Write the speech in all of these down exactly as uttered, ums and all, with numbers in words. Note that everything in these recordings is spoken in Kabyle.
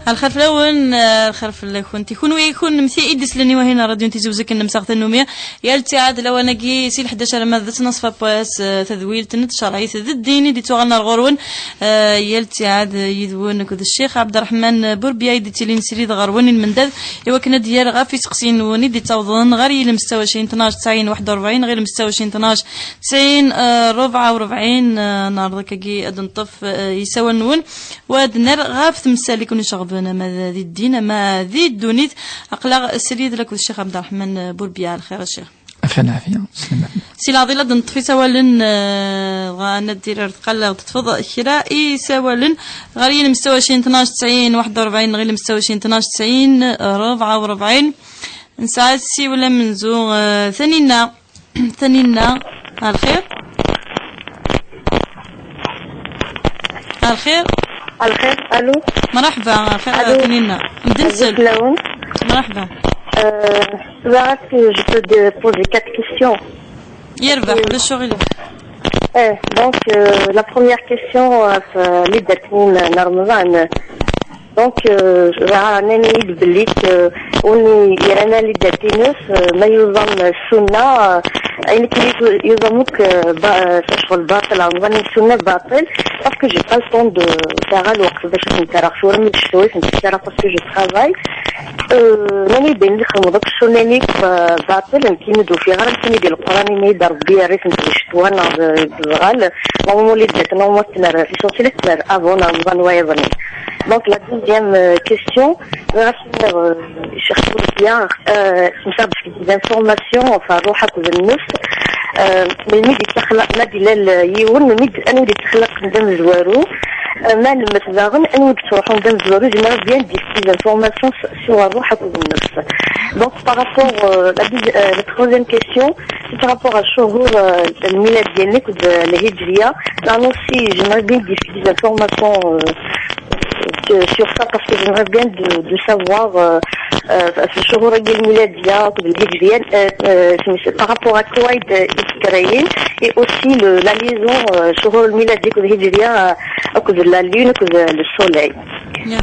Lxir fell-awen, eh, lxir fell-akent. I kunwi, i kunemti i d-islen i wahil n ṛṛadyu n Tizi Uzzu, akken nemsaɣ tannumi. Yal ttiɛad lawan-agi si leḥdac arma d ttnaṣfa n wass, eh, tadwilt n tcerɛit d ddin i d-ittuɣalen ar ɣur-wen. Eh, yal ttiɛad, eh, yid-wen akked Ccix Ɛebderreḥman Burbiya i d-ittilin srid ɣer-wen i lmendad, i wakken ad d-yerr ɣef iseqsiyen-nwen i d-ittawḍen ɣer yilem setta u ɛecrin tnac tesɛin waḥed u ṛebɛin, ɣer yilem setta u ɛecrin tnac tesɛin, eh, ṛebɛa u ṛebɛin, eh, neɛreḍ akkagi ad neṭṭef, eh, isawalen-nwen. Wa d-nerr ɣef temsal i ken-iceɣben, ama d di ddin, ama di ddunit. Aql-aɣ srid akked Ccix Ɛebderreḥman Burbiya. Lxir a Ccix. Lxir, lɛafiya, slama. Si leɛḍil ad neṭṭef isawalen, eh, dɣa ad d-tirr ar tqal ad teṭṭfeḍ kra isawalen ɣer yilem setta u ɛecrin tnac tesɛin waḥed u ṛebɛin neɣ yilem setta u ɛecrin tnac tesɛin ṛebɛa u ṛebɛin. Nesɛa ssiwel amenzu, eh, Taninna. Taninna, ar lxir. Ar lxir. Ar lxir, allo. Mṛeḥba, ar lxir, allo. Taninna. Mdensel. Azul fell-awen. Mṛeḥba. Euh, est-ce que je peux de- poser quatre questions? Yerbeḥ, ulac aɣilif. Eh, donc, euh, la première question, euh, f- li d-atin n Remḍan, donc, euh, dɣa nnan-iyi-d belli, euh, win yerran alidati-ines, euh, ma yuẓam ssunna, euh, ayen akken yuẓ- yuẓam akk, euh, ba- euh, ccɣel baṭel, ɣer nnan ssunna baṭel, parce que j'ai pas le temps de faire lweqt bac ad tent-rreɣ tura, mi d-ccetwa i tent-ttaraɣ parce que je travaille. Euh, nnan-iyi-d ayen i txedmeḍ akk ssunna-nni, euh, baṭel, nekkini d-ufiɣ ara nekkini di Leqran, yenna-yi-d Rebbi yerr-itent di ccetwa neɣ d- d zzɣal. Normalement, les dates, normalement, tu n'as, l'essentiel, tu n'as avant Ramadan, ouais, ouais. Donc, la deuxième, euh, question, euh, euh, chercher bien, euh, comme ça, parce que des informations, enfin, روحك وبالنفس. Euh, mais ملي يتخلق، ما دي لا ال-، يون، mais ملي أنا بدي تخلق قدام زوارو. Euh, ما لمس داغن، أنا بدي تروحون قدام زوارو، j'aimerais bien des petites informations sur روحك وبالنفس. Donc, par rapport, euh, la deuxi-, euh, la troisième question, c'est par rapport à الشهور، euh, الميلادية, نكد الهجرية. Là aussi, j'aimerais bien des, des informations, euh, que- sur ça, parce que j'aimerais bien de, de savoir, euh, euh, في الشهور الميلادية, نكد الهجرية, euh, euh, c'est par rapport à quoi il est créé, et aussi le, la liaison, euh, الشهور الميلادية, نكد الهجرية, euh, نكد la lune, نكد le soleil.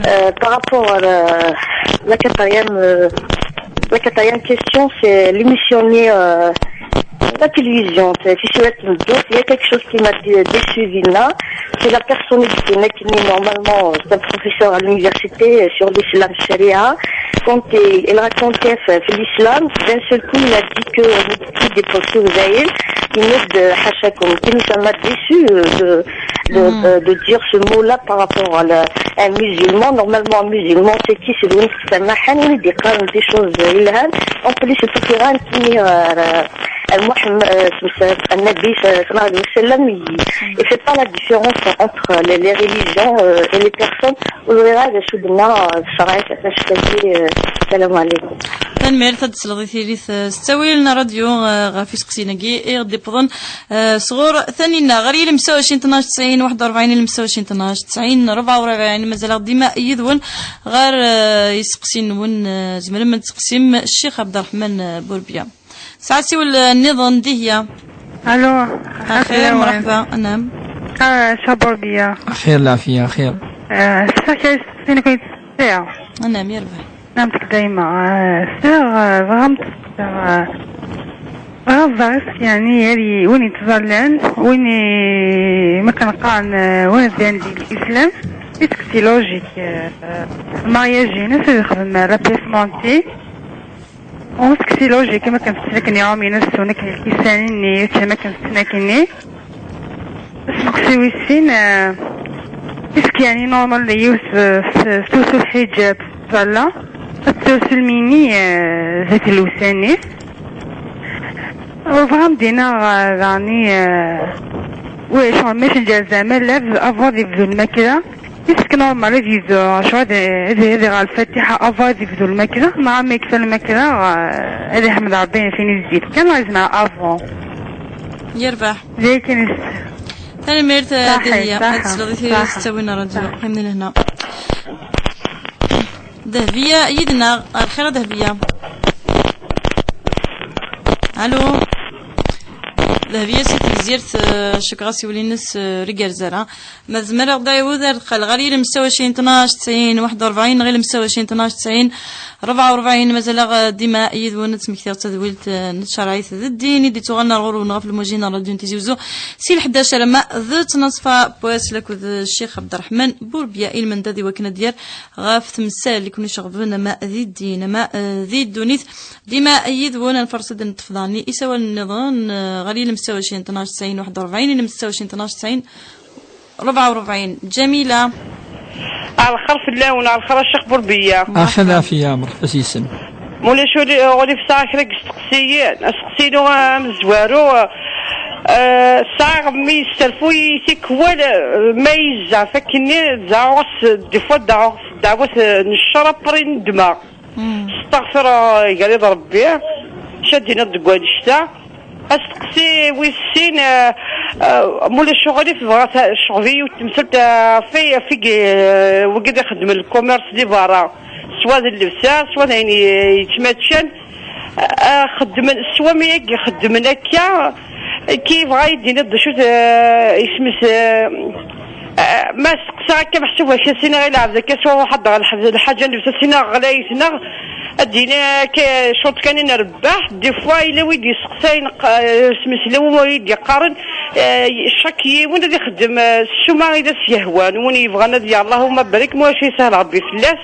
Euh, par rapport à la, la quatrième, euh, la quatrième question, c'est l'émission, euh, la télévision, c'est, c'est sur la télévision. Il y a quelque chose qui m'a dé- déçu, là. C'est la personne qui est normalement, c'est un professeur à l'université, euh, sur l'islam sharia. Quand il, il racontait, euh, l'islam, d'un seul coup, il a dit que on est tous des prostituées. Il met de hashakum. Ça m'a déçu, euh, de, de, euh, de dire ce mot-là par rapport à la, un musulman. Normalement, un musulman, c'est qui? C'est le Samahan, il dit quand même des choses, euh, il a. En plus, c'est tout qui, euh, Mohammed, euh, c'est- c'est- le Nabi, sallallahu alayhi wa sallam, il, il fait pas la différence entre les, les religions, euh, et les personnes. Ur ẓriɣ ara d acu d-tenna, euh, ccṛeɛ, d acu d-tenna, euh, السلام عليكم. Tanemmirt, ad d-tesleḍ i tiririt, eh, s ttawil n ṛṛadyu, eh, ɣef iseqsiyen-agi i ɣ-d-iwwḍen, eh, sɣur Taninna, ɣer yilem setta u ɛecrin tnac tesɛin waḥed u ṛebɛin, yilem setta u ɛecrin tnac tesɛin ṛebɛa u ṛebɛin. Mazal-aɣ dima yid-wen ɣer, eh, iseqsiyen-nwen, eh, tzemrem ad d-tseqsim Ccix Ɛebderreḥman, eh, Burbiya. Sɛa ssiwel, eh, nniḍen, Dihya. Allo, axir, mṛeḥba, anam. Ah, Ccix Burbiya. Axir, lɛafiya, axir. Eh, sɛiɣ kra iseqsiyen. Anam, yerbeḥ. Anam-tt dayma. Eh, sɛiɣ, eh, bɣiɣ ad m-d-sqsiɣ, eh, bɣiɣ ad ẓreɣ, yeɛni, ad y-, win yettẓallan, win i, ma kan qqaren, eh, win ad d-yan di l'islam, est-ce que c'est logique, eh, eh, mariage-ines ad yexdem la pièce montée? Est-ce que c'est logique, ma kan tessen akken iɛum-ines, tessen akken lkisan-nni, tessen akken tessen akken-nni? Asteqsi wis sin, eh, est-ce que yeɛni normal yiwet, eh, s-, s-, tewwet lḥiǧab, tẓalla, ad tewwet lmini, eh, zdat llebsa-nni? Bɣiɣ ad m-d-iniɣ, eh, daɣen, eh, wi, ccɣel mačči n gar zama, lab, avant ad yebdu lmakla, est-ce que normal ad yebdu, ccɣel ad, ad, ad iɣer lfatiḥa avant ad yebdu lmakla, neɣ ma yekfa lmakla, eh, ad iḥmed Ṛebbi, tin i d-yefkan, neɣ yezmer avant? Yerbeḥ. D ayen kan i s-, Tanemmirt, eh, Dihya. Ad tesleḍ i tiri s ttawil n ṛṛadyu. Qqimen di lehna. Dehbiya yid-neɣ. Ar lxir a Dehbiya. Allo. Dehbiya si Tegzirt, eh, cukkeɣ asiwel-ines, eh, ur igerrez ara. Ma tzemreḍ ad d-ɛiwed ar deqqal ɣer yilemsawacin tnac tesɛin waḥed u rebɛin neɣ ilemsawacin tnac tesɛin rebɛa u rebɛin. Mazal-aɣ, eh, dima yid-wen ad smektiɣ tadwilt, eh, n tcerɛit d ddin i d-ittuɣalen ar ɣur-wen ɣef lmujin n ṛṛadyu n Tizi Uzzu si lḥdac alamma d tnaṣfa n wass lakked, eh, Ccix Ɛebderreḥman Burbiya i lmendad i wakken ad d-yerr ɣef temsal i ken-iceɣben ama di ddin ama, eh, di ddunit. Dima yid-wen ad nferṣ-d neṭṭef daɣen isawalen nniḍen, eh, ɣer yilemsawacin tnac tesɛin waḥed u rebɛin, yilemsawacin tnac tesɛin rebɛa u rebɛin. Ǧamila. Ɛelxer fell-awen, ɛelxer a Ccix Burbiya. Axi d ɛafiya, merḥba yes-m. Mulac uli-, ɣulif sɛiɣ kra n yisteqsiyen. Asteqsi-inu amezwaru, eh, sɛiɣ mmi yesserfu-yi tikwal, eh, ma yezɛef akkenni, zɛuɣ-as, des fois, dɛuɣ-as ddeɛwat, eh, n ccer, après nedmeɣ. Steɣfir, eh, gar-i d Ṛebbi. Acu ad d-tiniḍ deg wannect-a? Asteqsi wis sin, eh, eh, mulac uɣilif, bɣa ta-, tecɣeb-iyi yiwet temsalt, eh, ɣef, ɣef, eh, wigi d ixeddmen lkumers di berra, swa d llebsa, swa d ayen ye-, yettmaččan, eh, xeddmen, swa mi i xeddmen akka, ki yebɣa yi-d-yiniḍ d acu-t, eh, isem-is, eh, Eh, ma steqsaɣ akka meḥsub akka sinaɣ i lɛebd akka swa waḥed ɣer lḥ-, lḥaǧa n lebsa sinaɣ ɣlayet neɣ ad d-yini akka curt kan i nrebbeḥ. Des fois yella wid yesteqsayen q-, eh, smesla win i d-yeqqaren, eh, chaque yiwen ad ixeddem, eh, ssuma i d as-yehwan, win yebɣan ad y-, Allahumma barik, ma wacu yesahel Rebbi fell-as.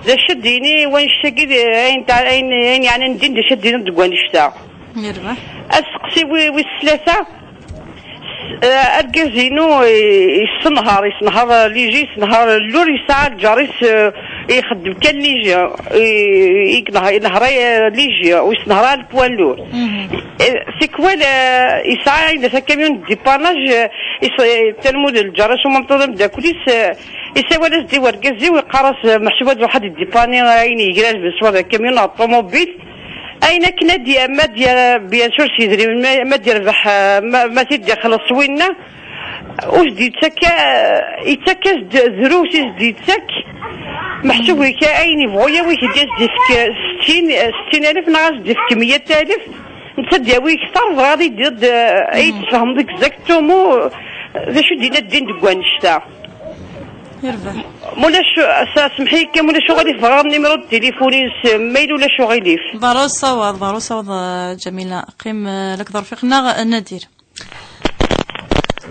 D acu ad d-yini wannect-agi d ayen ta-, ayen, ayen yeɛnan ddin, d acu ad d-yini deg wannect-a? Yerbeḥ. Asteqsi wi-, wis tlata. Eh, argaz-inu i-, yessenher, yessenher liji, yessenher llur, yesɛa lǧar-is, eh, ixeddem kan liji, i-, i-, inehher, inehher, eh, liji, u yessenher al poids lourd. Eh, tikwal, eh, yesɛa ayen d akamyun n dépannage, eh, is-, eh, talmud lǧar-is u mamṭu d ameddakel-is, eh, isawal-as-d i wergaz-iw, iqqar-as, eh, meḥsub ad iruḥ ad iddipani ayen yegran s wa d akamyun neɣ ṭumubil. Ayen akken ad d-, ma d-, bien sûr s yedrimen, ma, ma d-yerbeḥ, eh, ma, ma t-id-ixelleṣ winna, ur s-d-yettak, eh, yettak-as-d drus i s-d-yettak. Meḥsub ika ayen yebɣu yawi-t-id, ad s-d-yefk settin, eh, settin alef neɣ ad s-d-yefk meyya alef, netta ad d-yawi kter, bɣiɣ ad yi-d-tiniḍ, eh, ad yi-d-tesfehmeḍ exactement, eh, d acu d-yenna ddin deg wannect-a. Yerbeḥ. Mulac, sa-, semḥ-iyi kan, mulac uɣilif bɣiɣ nimru n tilifun-ines, ma yella ulac uɣilif. Berru sawaḍ, berru sawaḍ, eh, Ǧamila. Qqim, eh, la k-ḍerfiq-nneɣ, eh, Nadir.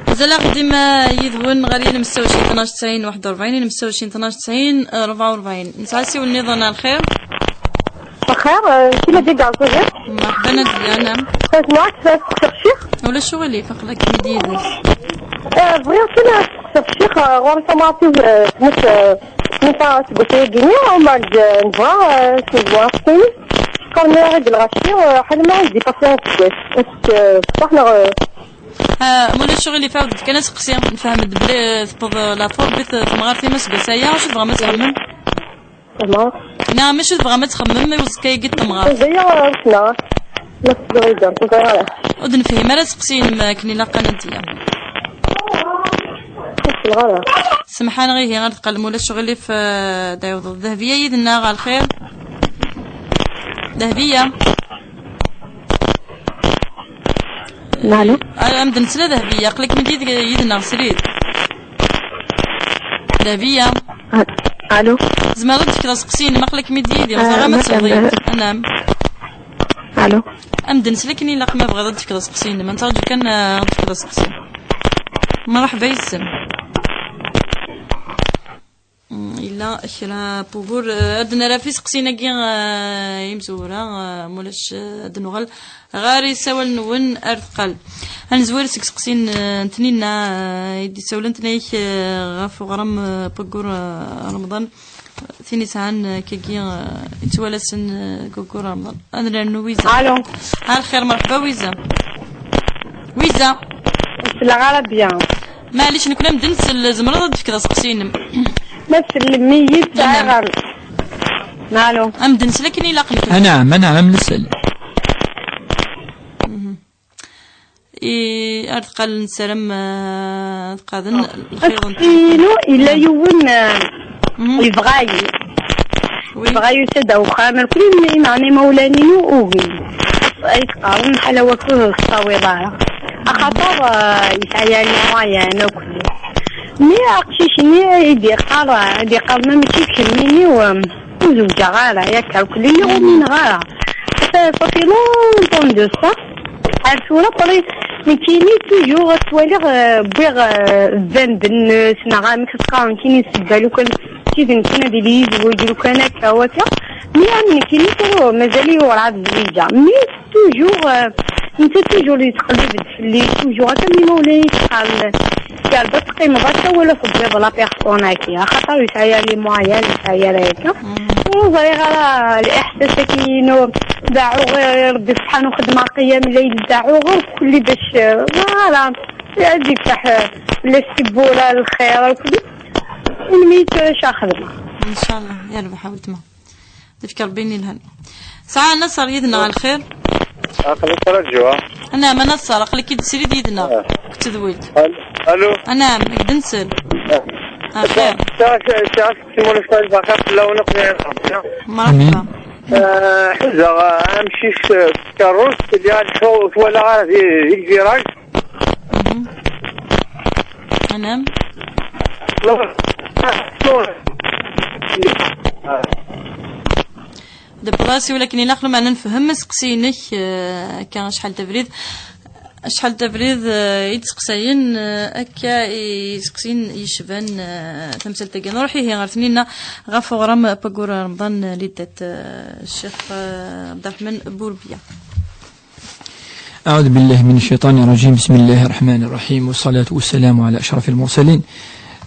Mazal-aɣ dima yid-wen ɣer yilemsawacin tnac tesɛin waḥed u rebɛin, yilemsawacin tnac tesɛin, eh, rebɛa u rebɛin. Nesɛa asiwel nniḍen, ɛelxir? Lxir, eh, kima d-igɛeẓ uhi? Merḥba, Nadia, naam. Xedmeɣ-ak kra n teqsiqcix? Ulac uɣilif, aql-akem-id yid-s. Eh, bɣiɣ kan ad steqsiɣ ccix, eh, ɣur-i tamɣart-iw, eh, tmut, eh, tmut aseggas-agi-nni, umbeɛd, eh, nebɣa, eh, nebɣa asteqsi-ines. Qqaren-aɣ-d lɣaci, eh, ḥalma i d-ipasi aseggas. Est-ce que, eh, ṣṣeḥ neɣ, eh? Ah, ma ulac uɣilif, ɛawed-d kan aseqsi. Nefhem-d belli, eh, tewweḍ, eh, la forme, eh, temɣart-im aseggas-aya, acu tebɣam ad txemmem? Tamɣart. Neɣ mačči tebɣam ad txemmem i uẓekka-agi n temɣart? Ẓriɣ, eh, ssneɣ. Ma tezdeɣ-d, ur ẓriɣ ara. Ur d-nefhim ara aseqsi-inem akken ilaq, a Nadia. Ur ssneɣ ara. Semḥ-aneɣ ihi, ar deqqal ma ulac uɣilif, eh, d-ɛiwḍeḍ. Dehbiya yid-nneɣ, ɛelxir? Dehbiya. Malu? Ah, am d-nesla Dehbiya, aql-ikem-id yid-, yid-neɣ srid. Dehbiya. Ah, alo? Tzemreḍ ad d-tefkeḍ aseqsi-inem, aql-ikem-id yid-i, ah, ẓriɣ ma tebɣiḍ. Anam. Alo? Am d-nesla akken ilaq, ma bɣiḍ ad d-tefkeḍ aseqsi-inem. Ad ntraǧu kan, ah, ad d-tefkeḍ aseqsi. Mṛeḥba yes-m. Mm, yella kra n wugur, eh, ad d-nerr ɣef iseqsiyen-agi, eh, imezwura, eh, mulac, eh, ad d-nuɣal ɣer isawal-nwen ar deqqal. Ad nezwir seg iseqsiyen, eh, n Tninna, eh, i d-isawlen, tenna-yak, eh, ɣef uɣram, eh, n waggur, eh, Remḍan, tin yesɛan, eh, kagi, eh, yettwalasen, eh, deg waggur Remḍan. Ad nernu Wiza. Alo. Ɛelxir, mṛeḥba Wiza. Wiza. Ur selleɣ ara bien. Maɛlic, nekkni am d-nsel, tzemreḍ ad d-tefkeḍ aseqsi-inem. Ma tsellem-iyi-d, sɛiɣ am-, alo. Am d-nsel akken ilaq nekkni. Anɛam, anɛam, am nsel. Mhm. I, ar deqqal nessaram, eh, ad qaden lxir n aseqsi-inu, yella yiwen, eh, mhm, yebɣa-yi. Oui. Yebɣa yusa-d ar uxxam, irkul, meɛna imawlan-inu ugin. Ay qqaren, ḥala wakud ur tettawiḍ ara. Axaṭer, eh, yesɛa yani moyen akk. Mi aqcic-nni i d-yeqqar, i d-yeqqar ma mačči d kemmini-w, um, ur zewǧeɣ ara, yak akk-nni ur umineɣ ara. Ça, ça fait longtemps de ça. Ar tura, ṭri, nekkini toujours ttwaliɣ, eh, wwiɣ, eh, band-nnes, neɣ amek s-qqaren kini, sebba lukan, siden kan ad ili yizweǧ lukan akka, wakka. Mi am nekkini, tura, mazal-iyi werɛad zwiǧeɣ. Mi toujours, euh, netta toujours yettqellib-d fell-i, toujours akka, mi ma ula yettqal, yeɛreḍ ad teqqimeḍ akka wala tebbiḍ la personne-agi, axaṭer yesɛa les moyens, yesɛa ara akka. Ur ẓriɣ ara leḥsas-agi-inu, deɛɛuɣ i Rebbi subḥanu, xedmeɣ qiyam llayl, deɛɛuɣ akk kulli bac, euh, voilà, ad yefreḥ, euh, fell-as tibbura, lxir, akk. Melmi i tura xedmeɣ. Inchallah, yerbeḥ a weltma. Tefka Rebbi ayen yelhan. Sɛa Naṣer yid-neɣ, a lxir. Aql-i ttṛaǧuɣ. Anɛam a Naṣer, aql-ik-id srid yid-neɣ. Ah. Deg tedwilt. Al-, alo. Anɛam, deg d-nsel. Ah. A lxir. Sɛa, sɛa, sɛa, sɛa, Simon Ismail Baqir, fell-awen akk. Mṛeḥba. Amin. Eh, ḥuzaɣ, eh, amcic, eh, s tkeṛṛust, lliɣ ad ḥuɣ, twalaɣ ara di, di lviraj. Mhm. Anɛam. Debra si walakin ilaq lmeɛna nefhem aseqsi-inek, eh, akka acḥal d abrid, acḥal d abrid, eh, i d-seqsayen, eh, akka i seqsiyen yecban, eh, tamsalt-agi. Nruḥ ihi ɣer Tninna ɣef uɣram Pagur Remḍan, eh, Lidat, eh, Ccix, eh, Abderrahman Bourbiya. أعوذ بالله من الشيطان الرجيم. بسم الله الرحمن الرحيم. والصلاة والسلام على أشرف المرسلين.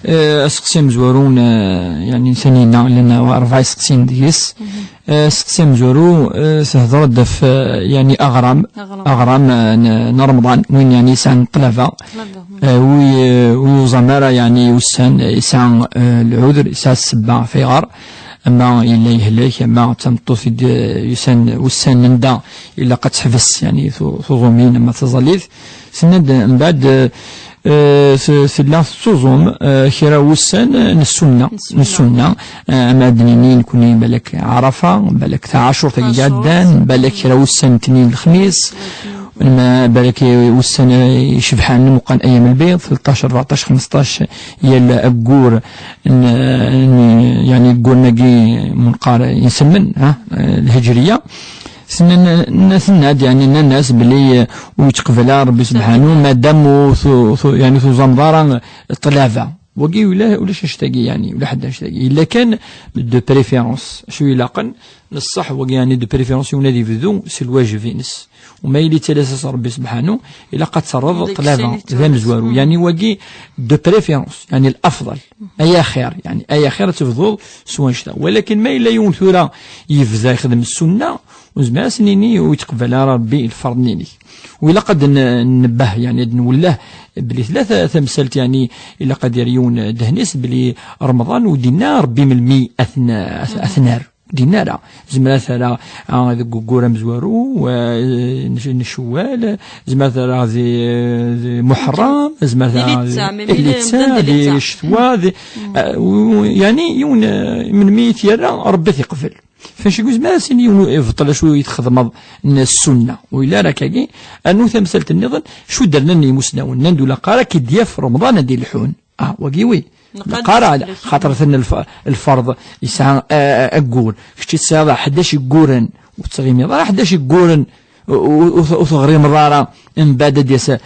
Eh, aseqsi amezwaru n, eh, yani, n Tanina, llan rebɛa iseqsiyen deg-s. Mhm. Eh, aseqsi amezwaru, eh, tehder-d ɣef, eh, yani, aɣram, aɣram, aɣram, eh, n, n Remḍan, win, yani, yesɛan ṭṭlaba. Ṭṭlaba. Eh, wi, eh, wi yuẓam ara, yani, ussan, eh, yesɛa, eh, lɛuder, yesɛa ssebba ɣef ayɣer. Ama yella yehlek, ama d tameṭṭut i d-yusan ussan anda ilaq ad teḥbes, yani, tu-, tuẓumin ama taẓallit. Tenna-d mbeɛd, eh, eh, t-, tella tettuẓum, eh, kra wussan, eh, n ssunna, n ssunna, eh, ama ad d-nini nekni balak Ɛarafa, balak taɛacurt-agi iɛeddan, balak kra wussan n tnin lexmis, ma balak ussan, eh, icebḥen meqqan ayyam lbid, tleṭṭac, rbeɛṭac, xmesṭac, yal aggur n, n, yani, agguren-agi menqar inselmen, ha, eh, lhijriya. Tenna-, tenna-d, yani, nnan-as belli, eh, ur yettqbal ara Rebbi subḥanu, madam ur tu-, tu-, yani, tuẓameḍ ara ṭṭlaba. Wagi ula-, ulac annect-agi, yani, ula ḥedd annect-agi. Yella kan de préférence. Acu ilaqen, n ṣṣeḥ, wagi, yani, de préférence, yiwen ad yebdu s lwajeb-ines. Uma yili ttalas-as Rebbi subḥanu, ilaq ad terreḍ ṭṭlaba, d amezwaru. Yani, wagi, de préférence, yani, l'afḍal. Ay axir, yani, ay axir ad tebduḍ s wannect-a. Walakin ma yella yiwen tura yebda ixdem ssunna, ur nezmir ad s-nini ur yettqbal ara Rebbi lferḍ-nni-inek. U ilaq ad n-, nebbeh, yani, ad nwelleh belli tella ta-, tamsalt, yani, ilaq ad yerr yiwen ddehn-is belli Remḍan ur d-yenna Rebbi melmi ad t-, ad t-, ad t-nerr. Ur d-yenna ara. Zemreɣ ad t-rreɣ, ah, deg waggur amezwaru, eh, n, n Cewwal, zemreɣ ad t-rreɣ di, di Muḥerram, zemreɣ ad t-rreɣ di litta, di, di ccetwa, di, eh, u-, yani, yiwen, eh, melmi i t-yerra, Rebbi ad t-iqbel. Fac i yezmer ad s-yini yiwen ibṭel acu i txedmeḍ n ssunna. Ur yelli ara akkagi, rnu tamsalt nniḍen, acu d-rnan yimusnawen, nnan-d ur ilaq ara ad k-id-yaf Remḍan ad d-ilḥun. Ah, wagi wi. Neqqar ala, xaṭer atan lf-, lferḍ yesɛa, eh, aggur. Kečč tesɛiḍ ḥdac igguren, ur tettɣimiḍ ara ḥdac igguren, ur, ur, ur teɣrimeḍ ara, mbeɛd ad d-yas, eh,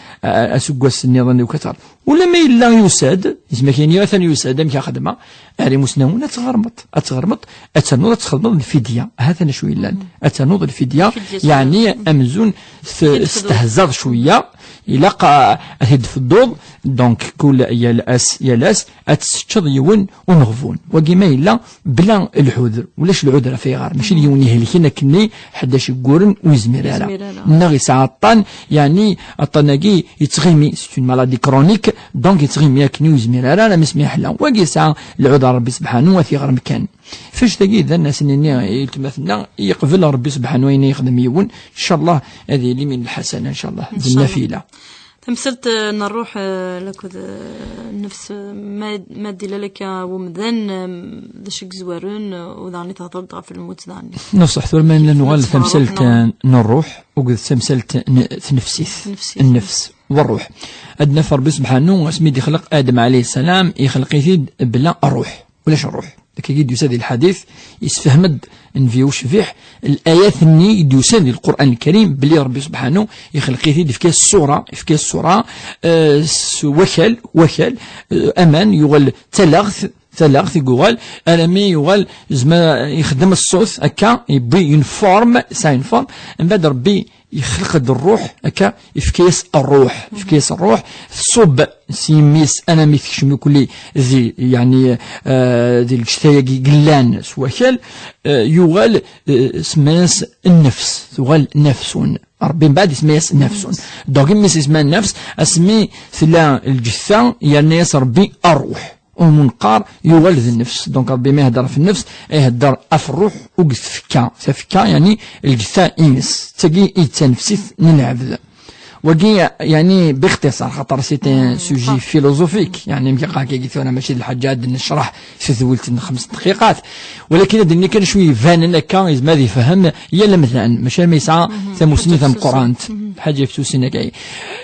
aseggas nniḍen, u katar. Ula ma yella yusa-d, yezmer kan atan yusa-d, amek ara xedmeɣ? Ar imusnawen ad tɣermeḍ, ad tɣermeḍ, ad ternuḍ ad txedmeḍ lfidya. Hatan acu yellan. Ad ternuḍ lfidya, yeɛni amzun t-, testehzaḍ cwiya, ilaq a, ad t-id-tedduḍ, donc kul yal ass, yal ass, ad tesseččeḍ yiwen umeɣbun. Wagi ma yella, bla lɛuder, ulac lɛuder ɣef ayɣer, mačči d yiwen ihelken akkenni, ḥdac igguren ur yezmir ara. Ur yezmir ara. Neɣ yesɛa aṭṭan, yeɛni aṭṭan-agi yettɣimi, c'est une maladie chronique, donc yettɣimi akkenni ur yezmir ara, alammi s mi yeḥla. Wagi yesɛa lɛuder Rebbi subḥanu, ad t-iɣrem kan. Fac tagi d anas-nni i weltma-tneɣ, yeqbel Rebbi subḥanu ayen i yexdem yiwen, ncallah ad yili min lḥasana, ncallah, d nnafila. Tamsalt, eh, n ṛṛuḥ, eh, lakked, eh, nnefs, eh, ma, ma d-ilal akka wemdan, eh, d acu i yezwaren, eh, u daɣen i thedreḍ ɣef lmut daɣen. Nṣeḥ tura ma nella nuɣal tamsalt, eh, n ṛṛuḥ, akked tamsalt n tnefsit. Tnefsit. Nnefs. والروح. Ad naf Ṛebbi subḥanu, asmi d-ixleq Adem ɛalayhi ssalam, ixleq-it-id bla ṛṛuḥ. Ulac ṛṛuḥ. Dagi i d-yusa di lḥadit, yessefhem-d Nnbi ucbiḥ, l-ayat-nni i d-yusan di Lqur'an Lkarim, belli Ṛebbi subḥanu ixleq-it-id, yefka-yas ṣṣura, yefka-yas ṣṣura, eh, s wakal, wakal, eh, aman, yuɣal d talaɣt, talaɣt i yuɣal, alami yuɣal, zma ixdem ṣṣut, akka, yewwi une forme, ça une forme, mbeɛd Ṛebbi yexleq-d ṛṛuḥ, akka, yefka-yas ṛṛuḥ, yefka-yas ṛṛuḥ, tṣubb s yimi-s, alami tekcem ikulli di, yeɛni, eh, di lǧetta-agi yellan s wakal, eh, yuɣal, eh, semman-as nnefs, tuɣal nafsun. Ṛebbi mbeɛd isemma-yas nafsun. Donc, imi s-isemma nnefs, asmi tella lǧetta, yerna-yas Ṛebbi ṛṛuḥ. Ur neqqar yuɣal d nnefs. Donc, Ṛebbi ma ihedder ɣef nnefs, ihedder ɣef ṛṛuḥ u deg tfekka. Tafekka, yeɛni, lǧetta-ines. D tagi i d tanefsit n lɛebd. Wagi, yeɛni, bixtiṣar, xaṭer c'est un sujet philosophique. Yeɛni, amek akka, tura mačči d lḥaǧa ad necreḥ s tedwilt n xems dqiqat. Walakin ad d-nini kan cwi ibanen akka, yezmer ad yefhem yal amdan, maca ma yesɛa tamussni tameqqrant. Lḥaǧa yefsusin akka.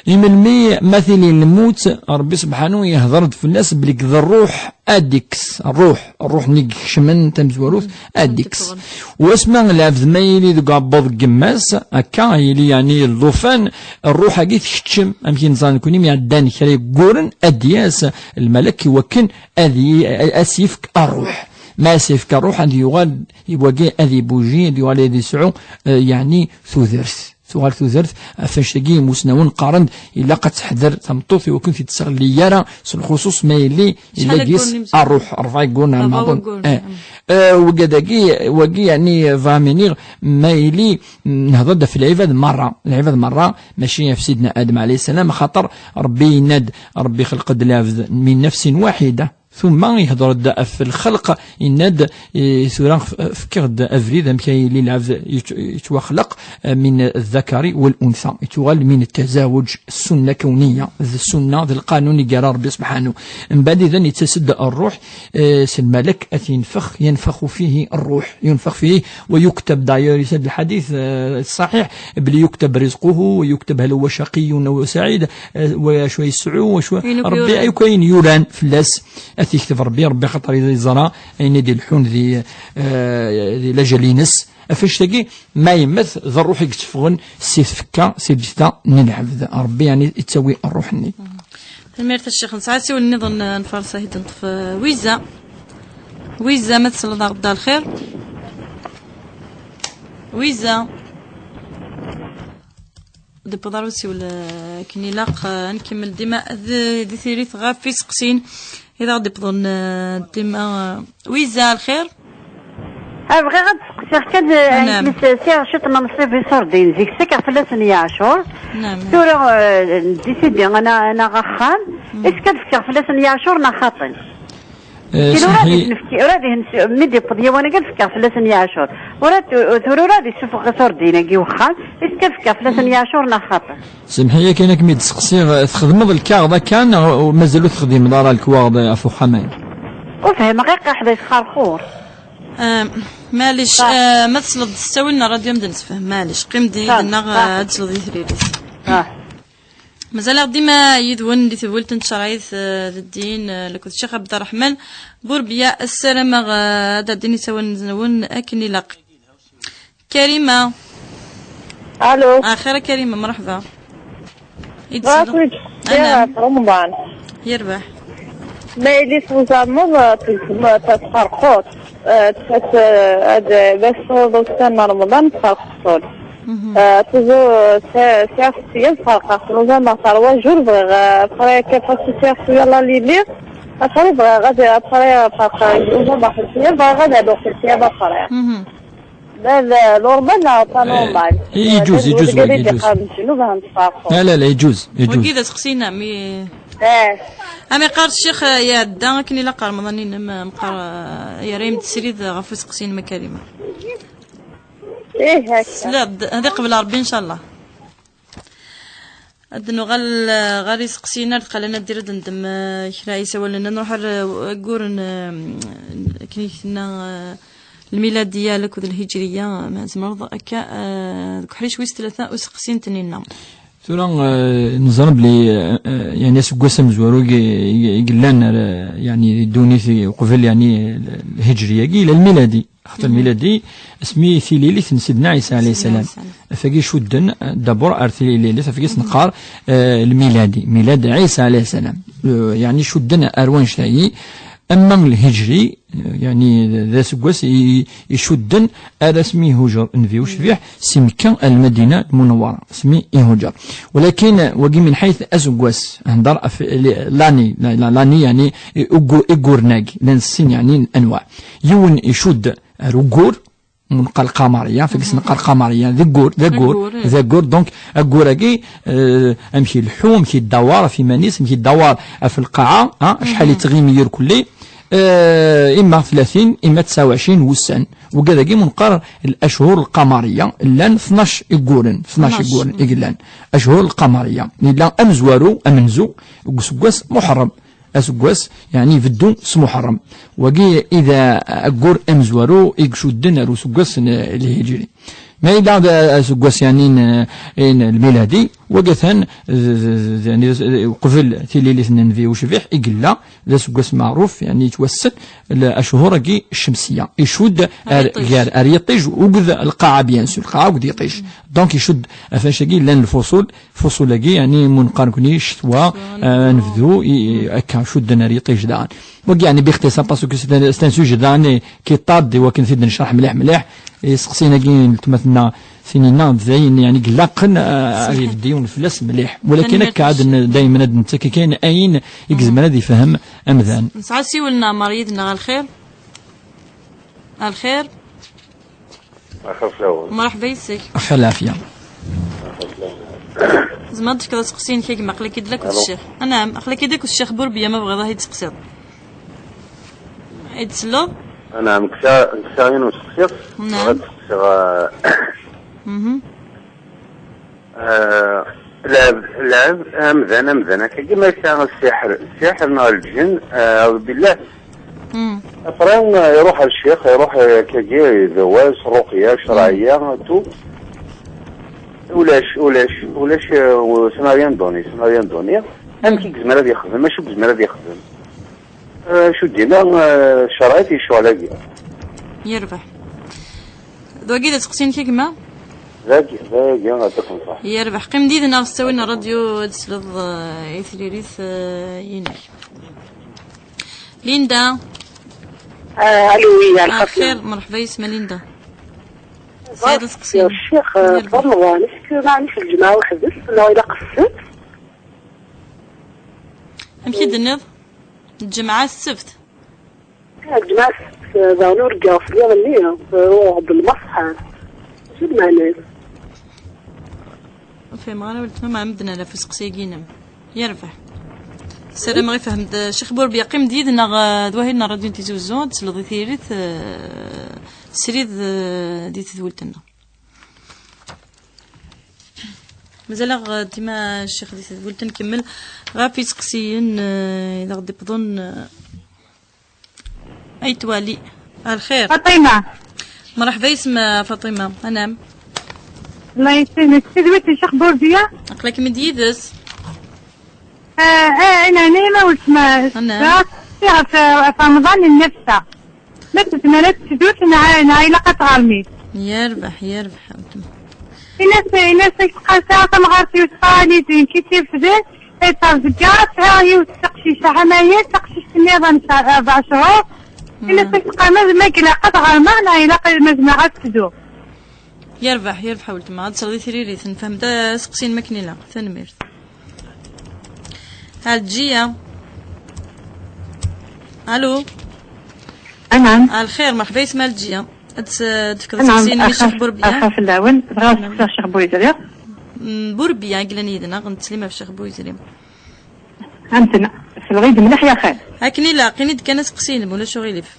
Imelmi ma tili lmut, Ṛebbi subḥanu yehder-d fell-as belli d ṛṛuḥ ad ikkes, ṛṛuḥ, ṛṛuḥ-nni i ikecmen tamezwarut, ad ikkes. U asma lɛebd ma yili deg uɛebbuḍ n yemma-s, akka yili yeɛni llufan, ṛṛuḥ-agi tkeččem, amek i neẓra nekni mi ɛeddan kra yegguren, ad d-yas lmalak i wakken ad yi-, a-, as-yefk ṛṛuḥ. Ma as-yefk ṛṛuḥ, ad yuɣal, wagi ad ibuji, ad yuɣal ad yesɛu, eh, yeɛni tudert. Tuɣal tudert, ɣef annect-agi imusnawen qqaren-d, ilaq ad teḥder tameṭṭut i wakken ur t-id-tesseɣli ara, s lxuṣuṣ ma yelli, yella deg-s ṛṛuḥ, ṛebɛa yegguren, ṛebɛa wagguren. Eh. Eh, wagi dagi, wagi, yeɛni, bɣiɣ ad iniɣ, ma yelli, nehder-d ɣef lɛibad merra. Lɛibad merra, mačči ɣef Sidna Adem ɛalayhi ssalam, axaṭer Ṛebbi yenna-d, Ṛebbi ixleq-d lɛebd min nafsin waḥida. Tumma ihder-d ɣef lxelq, yenna-d, eh, tura f-, fkiɣ-d abrid amek ay yili lɛebd yet-, yettwaxleq, eh, min zzakari wal unsa. Yettuɣal min ttazaweǧ, ssunna kawniya, d ssunna, d lqanun i yerra Ṛebbi subḥanu. Mbeɛd idan yettas-d ṛṛuḥ, eh, s lmalak, ad t-yenfex, ينفخ فيه الروح، ينفخ فيه ويكتب، d'ailleurs, yusa-d lḥadit, eh, ṣṣaḥiḥ, belli يكتب رزقه ويكتب هل هو شقي أو سعيد, eh, wacu yesɛu, wacu, Ṛebbi akk ayen yuran fell-as. Ad t-yekteb Ṛebbi, Ṛebbi axaṭer yeẓra ayen i d-ileḥḥun di, eh, di lajal-ines. Ɣef annect-agi, ma yemmet, d ṛṛuḥ i yetteffɣen si tfekka, si lǧetta n lɛebd. Ṛebbi, yeɛni, yettawi ṛṛuḥ-nni. Tanemmirt a Ccix. Nesɛa asiwel nniḍen, eh, nfaṛes-it, neṭṭef, eh, Wiza. Wiza, ma tesleḍ-aɣ-d, a lxir? Wiza. D-iwweḍ ɣer usiwel, eh, akken ilaq, eh, ad nkemmel dima d-, di tiririt ɣef iseqsiyen i d aɣ-d-iwwḍen, eh, dima, eh, Wiza, a lxir? Ah, bɣiɣ ad d-seqsiɣ kan, eh, Anaɛam. Nekk s-, sɛiɣ ciṭ n nnṣib iṣurdiyen, zik ssakeɣ fell-asen yeɛcur. Anaɛam. Tura, eh, ndisidi ad na-, ad naɣ axxam. Est-ce que ad fkeɣ fell-asen yeɛcur neɣ xaṭi? Eh, Kil ur ad semḥi. Isnefki, ur ad ihens, mi d-iwweḍ yiwen-agi ad fkeɣ fell-asen yeɛcur. Ur ad, tura ur ad issufeɣ iṣurdiyen-agi i wexxam, est-ce que ad fkeɣ fell-asen yeɛcur neɣ xaṭi? Semḥi-yak, akken ad kem-id-seqsiɣ, txedmeḍ lkaɣeḍ akka, neɣ mazal ur texdimeḍ ara lekwaɣeḍ ɣef uxxam-agi? Ur fhimeɣ, iqaḥ da yesxerxur. Ah, maɛlic, ah, ma tesleḍ s ttawil n ṛṛadyu, ad m-d-nessefhem, maɛlic. Qqim-d yid-neɣ, ah, ad tesleḍ i tririt. Ah. Mazal-aɣ dima yid-wen di tewwilt n tcerɛit, eh, d ddin, eh, akked Ccix Abderreḥman Burbiya. Ssarameɣ, eh, ad d-ɛeddin isawalen-nwen akken ilaq. Karima. Allo. Axir a Karima, mṛeḥba. I d-tesleḍ? Ɣef Remḍan. Yerbeḥ. Ma yili tuzammeḍ, eh, tezm-, tesxerxuḍ. Eh, tfat, eh, ad, eh, bac tawḍeḍ ussan n Remḍan, tesxerxuḍ. Mhm. Eh, tuẓu-, sɛ-, sɛiɣ siyas xerqeɣ, tnuẓam ɣer terwa jur bɣiɣ, eh, après, akka, parce que sɛiɣ suyya la lili, après bɣiɣ ad, après, xerqeɣ, tnuẓam ɣer siyas, bɣiɣ ad aduɣ siyas après. Mhm. D, d normal neɣ pas normal? Eh, iǧuz, iǧuz, iǧuz. Ur d-iqqar mecnub, ad nesxerxuḍ. La, la, la, iǧuz, iǧuz. Wagi d aseqsi-inem, i-, eh. Am iqqar ccix, eh, iɛedda akken ilaq Remḍan-inem, eh, meqqar, eh, yerra-yam-d srid ɣef useqsi-inem a Karima. Ih, akka. Tesliḍ-d, ad iqbel Ṛebbi, ncallah. Ad nuɣal, eh, ɣer iseqsiyen ar deqqal, ad d-irad ndem, eh, kra isawalen, ad nruḥ ar, eh, wagguren, eh, akken i tenna, eh, lmiladiya akked lhijriya, ma tzemreḍ akka, eh, deg uḥric wis tlata useqsi n Tninna. Tura, eh, neẓra belli, eh, eh, yani, aseggas amezwaru i, i, i yellan ar, eh, yani, di ddunit i uqbel, yani, l-, lhijri-agi, ila lmiladi. Xaṭer lmiladi, asmi tililit n Sidna Ɛisa alayhi salam. Ɛisa alayhi salam. Afagi cudden, eh, d'abord ar tililit, afagi s-neqqar, eh, lmiladi, milad Ɛisa alayhi salam. Eh, yani, cudden ar wanect-agi, ama lhijri, eh, yani, d, d aseggas i, i, icudden ar asmi ihujer Nnbi ucbiḥ si Mekka ar Lmadina Lmunawwara, asmi ihujer. Walakin, eh, wagi min ḥayt aseggas, hder af, li, lani, la, la, lani, yani, i, uggu-, igguren-agi, llan sin, yani, anwa. Yiwen icudd ar uggur, neqqar lqamariya, fagi s-neqqar lqamariya, d aggur, d aggur, d aggur, donc, aggur-agi, eh, amek ileḥḥu, amek idawar ɣef iman-is, amek idawar ɣef lqaɛa, ha, acḥal yettɣimi irkelli, eh, imma tlatin, imma tesɛa u ɛecrin wussan. Wigad-agi mu neqqar lashur lqamariya, llan tnac igguren, tnac igguren i yellan. Ashur lqamariya. Yella amezwaru, amenzu, deg useggas Muḥerrem. Aseggas, yani, ibeddu s Muḥerrem. Wagi i d aggur amezwaru i icudden ar useggas n, eh, lhijri. Ma yella d aseggas, yani, n, n lmiladi, wagi atan, d, d, d, yani, d, qbel tililit n Nnbi ucbiḥ i yella, d aseggas meɛruf, yani, yettwassen, l-, ashur-agi ccemsiya. Icudd ar, gar, ar yiṭij, uged lqaɛa, bien sûr, lqaɛa uged yiṭij. Donc, icudd ɣef wacu-agi llan lfuṣul, fuṣul-agi, yani, mu neqqar nekni ccetwa, ccetwa, eh, anebdu, i, i, akka, cudden ar yiṭij daɣen. Wagi, yani, bixtisar, parce que c'est un, c'est un sujet daɣen, eh, qui tarde, i wakken t-id-necreḥ mliḥ, mliḥ. Iseqsiyen-agi n letma-tneɣ, tinin-a, d ayen, yani, ilaqen, eh, ad ibedd yiwen fell-as mliḥ. Walakin akka, ad n-, daymen ad nettak kan ayen i yezmer ad ifhem amdan. Nesɛa asiwel n Ɛmer yid-neɣ, a lxir? A lxir? Axir fell-awen. Mṛeḥba yes-k. Axir lɛafya. Tzemreḍ ad d-tefkeḍ aseqsi-inek a gma, aql-ak-id akked ccix. Anɛam, aql-ak-id akked ccix Burbiya, ma tebɣiḍ ad yi-d-tseqsiḍ. Ad yi-d-tselleḍ? Anɛam, kkseɣ, kkseɣ yiwen useqsi. Anɛam. Bɣiɣ ad seqsiɣ, eh, Mhm. Eh, lɛeb, lɛeb, amdan, amdan, akkagi ma yesɛa ssiḥr, ssiḥr neɣ lǧen, eh, aɛudu billah. Mm. Après, eh, iruḥ ar ccix, iruḥ, eh, akkagi, idawa-s, ruqya, ccreɛya, tout. Ulac, ulac, ulac, eh, ça n'a rien donné, ça n'a rien donné. Amek i yezmer ad yexdem, acu i yezmer ad yexdem? Eh, acu d-yenna, eh, ccreɛ i ccɣel-agi. Yerbeḥ. D wagi d aseqsi-inek a gma? Dagi, dagi, ad kem-ṣaḥ. Yerbeḥ. Qqim-d yid-neɣ s ttawil n ṛṛadyu ad tesleḍ, eh, i tririt, eh, inek. Linda. Ah, allô, oui, a lxir. Lxir, mṛeḥba yes-m a Linda. Tesɛiḍ aseqsi? Ccix, eh, yerbeḥ. F Remḍan, est-ce que maɛlic lǧemɛa weḥd-s, neɣ ilaq ssebt? Amek i d-tenniḍ? Lǧemɛa, ssebt? Lǧemɛa, ssebt, daɣen ur ggaɣ fell-i, ruɣ-d lmeṣḥaf. Acu d lmeɛna-s? Ur fhimeɣ ara weltma, ma medden ala ɣef useqsi-agi-inem. Yerbeḥ. Ssarameɣ ifhem-d Ccix Burbiya. Qqim-d yid-neɣ, eh, d wahil n ṛṛadyu n Tizi Uzzu, ad tesleḍ i tririt, eh, srid, eh, di tedwilt-nneɣ. Mazal-aɣ, eh, dima Ccix di tedwilt, nkemmel ɣef iseqsiyen, eh, i d aɣ-d-iwwḍen, eh, Ay twali. A lxir. Faṭima. Mṛeḥba yes-m a Faṭima. Anɛam. Allah yesselmek. Tidwilt n Ccix Burbiya? Aql-akem-id yid-s. Ah, ah, anɛam, ma weltma. Anɛam. Ɣef, ɣef Remḍan n nnefsa. Ma tezmer ad teddu, neɣ, neɣ ilaq ad tɣermi? Yerbeḥ, yerbeḥ a weltma. Ini-as, ini-as ad teqqar saɛa tamɣart-iw teqqar-iyi-d nekk i tt-irefden, ad terẓegga, sɛiɣ yiwet taqcict ḥamayet, taqcict-nniḍen s rbeɛ cchur. Ini-as ad teqqar ma, ma ilaq ad ɣermeɣ neɣ ilaq ma zemreɣ ad teddu. Yerbeḥ, yerbeḥ a weltma. Ad tesleḍ i tririt, nefhem-d aseqsi-inem akken ilaq. Tanemmirt. Ɛelǧiya. Allo. Anɛam. A lxir, mṛeḥba yes-m a Ɛelǧiya. Ad s-, ad d-tefkeḍ aseqsi-inem i Ccix Burbiya. Axaf fell-awen. Bɣiɣ ad seqsiɣ Ccix Burizri. Mm, Burbiya i yellan yid-neɣ, nettsellim ɣef Ccix Burizri. Amten, selleɣ-iyi-d mliḥ yaxi. Akken ilaq, ini-d kan aseqsi-inem, ulac uɣilif.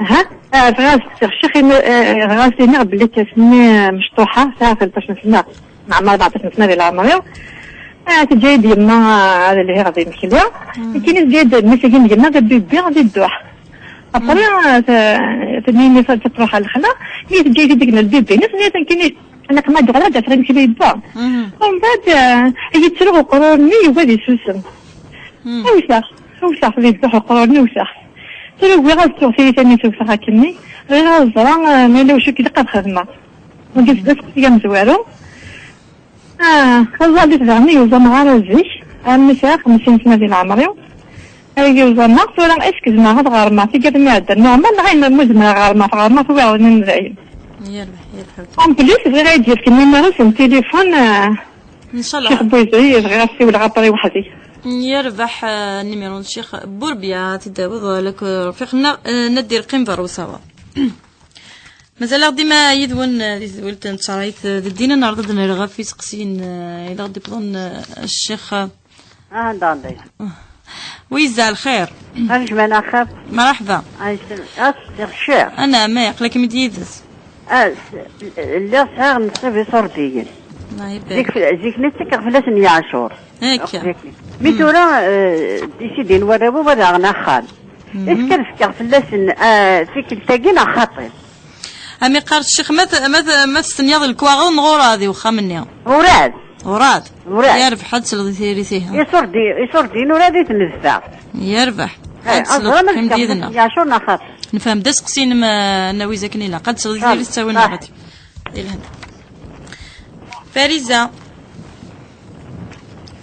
Ha? Ah, bɣiɣ ad seqsiɣ Ccix, eh, bɣiɣ ad s-iniɣ belli tasmi, eh, mecṭuḥa, sɛiɣ tleṭṭac n sna, neɛmer rbeɛṭac n sna di leɛmer-iw. Ah, teǧǧa-yi-d yemma, ah, ad lhiɣ di imekli. Nekkini teǧǧa-yi-d mmi-s-agi n yemma d abibi di dduḥ. Après, ah, t-, tenna-yi-d ad truḥ ɣer lexla, mi teǧǧa-yi-t-id deg lbibi-ines, tenna-yi-d nekkini Aql-aɣ ma d-ɣer ad d-afeɣ imekli yewwa. Mhm. Umbeɛd, eh, yettru uqrur-nni, yugi ad isusem. Mhm. Awseɣ, awseɣ di dduḥ uqrur-nni, awseɣ. Tura ugiɣ ad ttuɣ tiyita-nni tewteɣ akkenni. Bɣiɣ ad ẓreɣ, eh, ma yella wacu i ilaq ad xedmeɣ. Wagi d asteqsi amezwaru. Ah, taẓallit daɣen i yuẓam ɣer zik, armi sɛiɣ xemsin sna di leɛmer-iw. Ay yuẓam-aɣ tura, est-ce que zemreɣ ad ɣermeɣ tikkelt mi ɛeddan normal, neɣ ayen ma zemreɣ ɣermeɣ, ɣermeɣ tura ɣer din dayen. Yerbeḥ, yerbeḥ. En plus, bɣiɣ ad d-yefk numéro n téléphone, ah, Ncallah. Ccix Bouzaï, bɣiɣ ad siwleɣ après weḥd-i. Yerbeḥ, ah, numéro n Ccix Bourbia, ad t-id-tawiḍ, ah, lak, ah, Rfiq-nneɣ, ah, Nadir, qqim berra usawa. Mazal-aɣ dima yid-wen, eh, di tedwilt n tcerɛit, eh, d ddin, ad neɛreḍ ad d-nerr ɣef iseqsiyen, eh, i d aɣ-d-iwwḍen, eh, ccix, eh, Ah, anda, anda. Wi yezza lxir. Anejman axaf. Mṛeḥba. Anejman, as, ɣ ccix. Anɛam, aql-ikem-id yid-s. Ah, s-, lliɣ sɛiɣ nnṣib iṣurdiyen. Allah ibarik. Zik, zik-nni ttekkeɣ fell-asen yeɛcur. Akka. Mi tura, eh, décidin warraw-iw ad aɣen axxam. Est-ce que ad fkeɣ fell-asen, ah, tikkelt-agi neɣ xaṭi? Am iqqar ccix, ma t-, ma t-, ma testenyaḍ lekwaɣeḍ neɣ urɛad i wexxam-nni? Urɛad. Urɛad? Urɛad. Yerbeḥ, ad tesleḍ i tiririt-ihi. Iṣurdi-, iṣurdiyen urɛad i ten-nedfeɣ. Yerbeḥ. Eh, ad tesleḍ, qqim-d yid-neɣ. Yeɛcur neɣ xaṭi. Nefhem-d aseqsi-inem, eh, nawi zakken ilaq. Ad tesleḍ i tiririt ttawin neɣ di lehna. Fariza.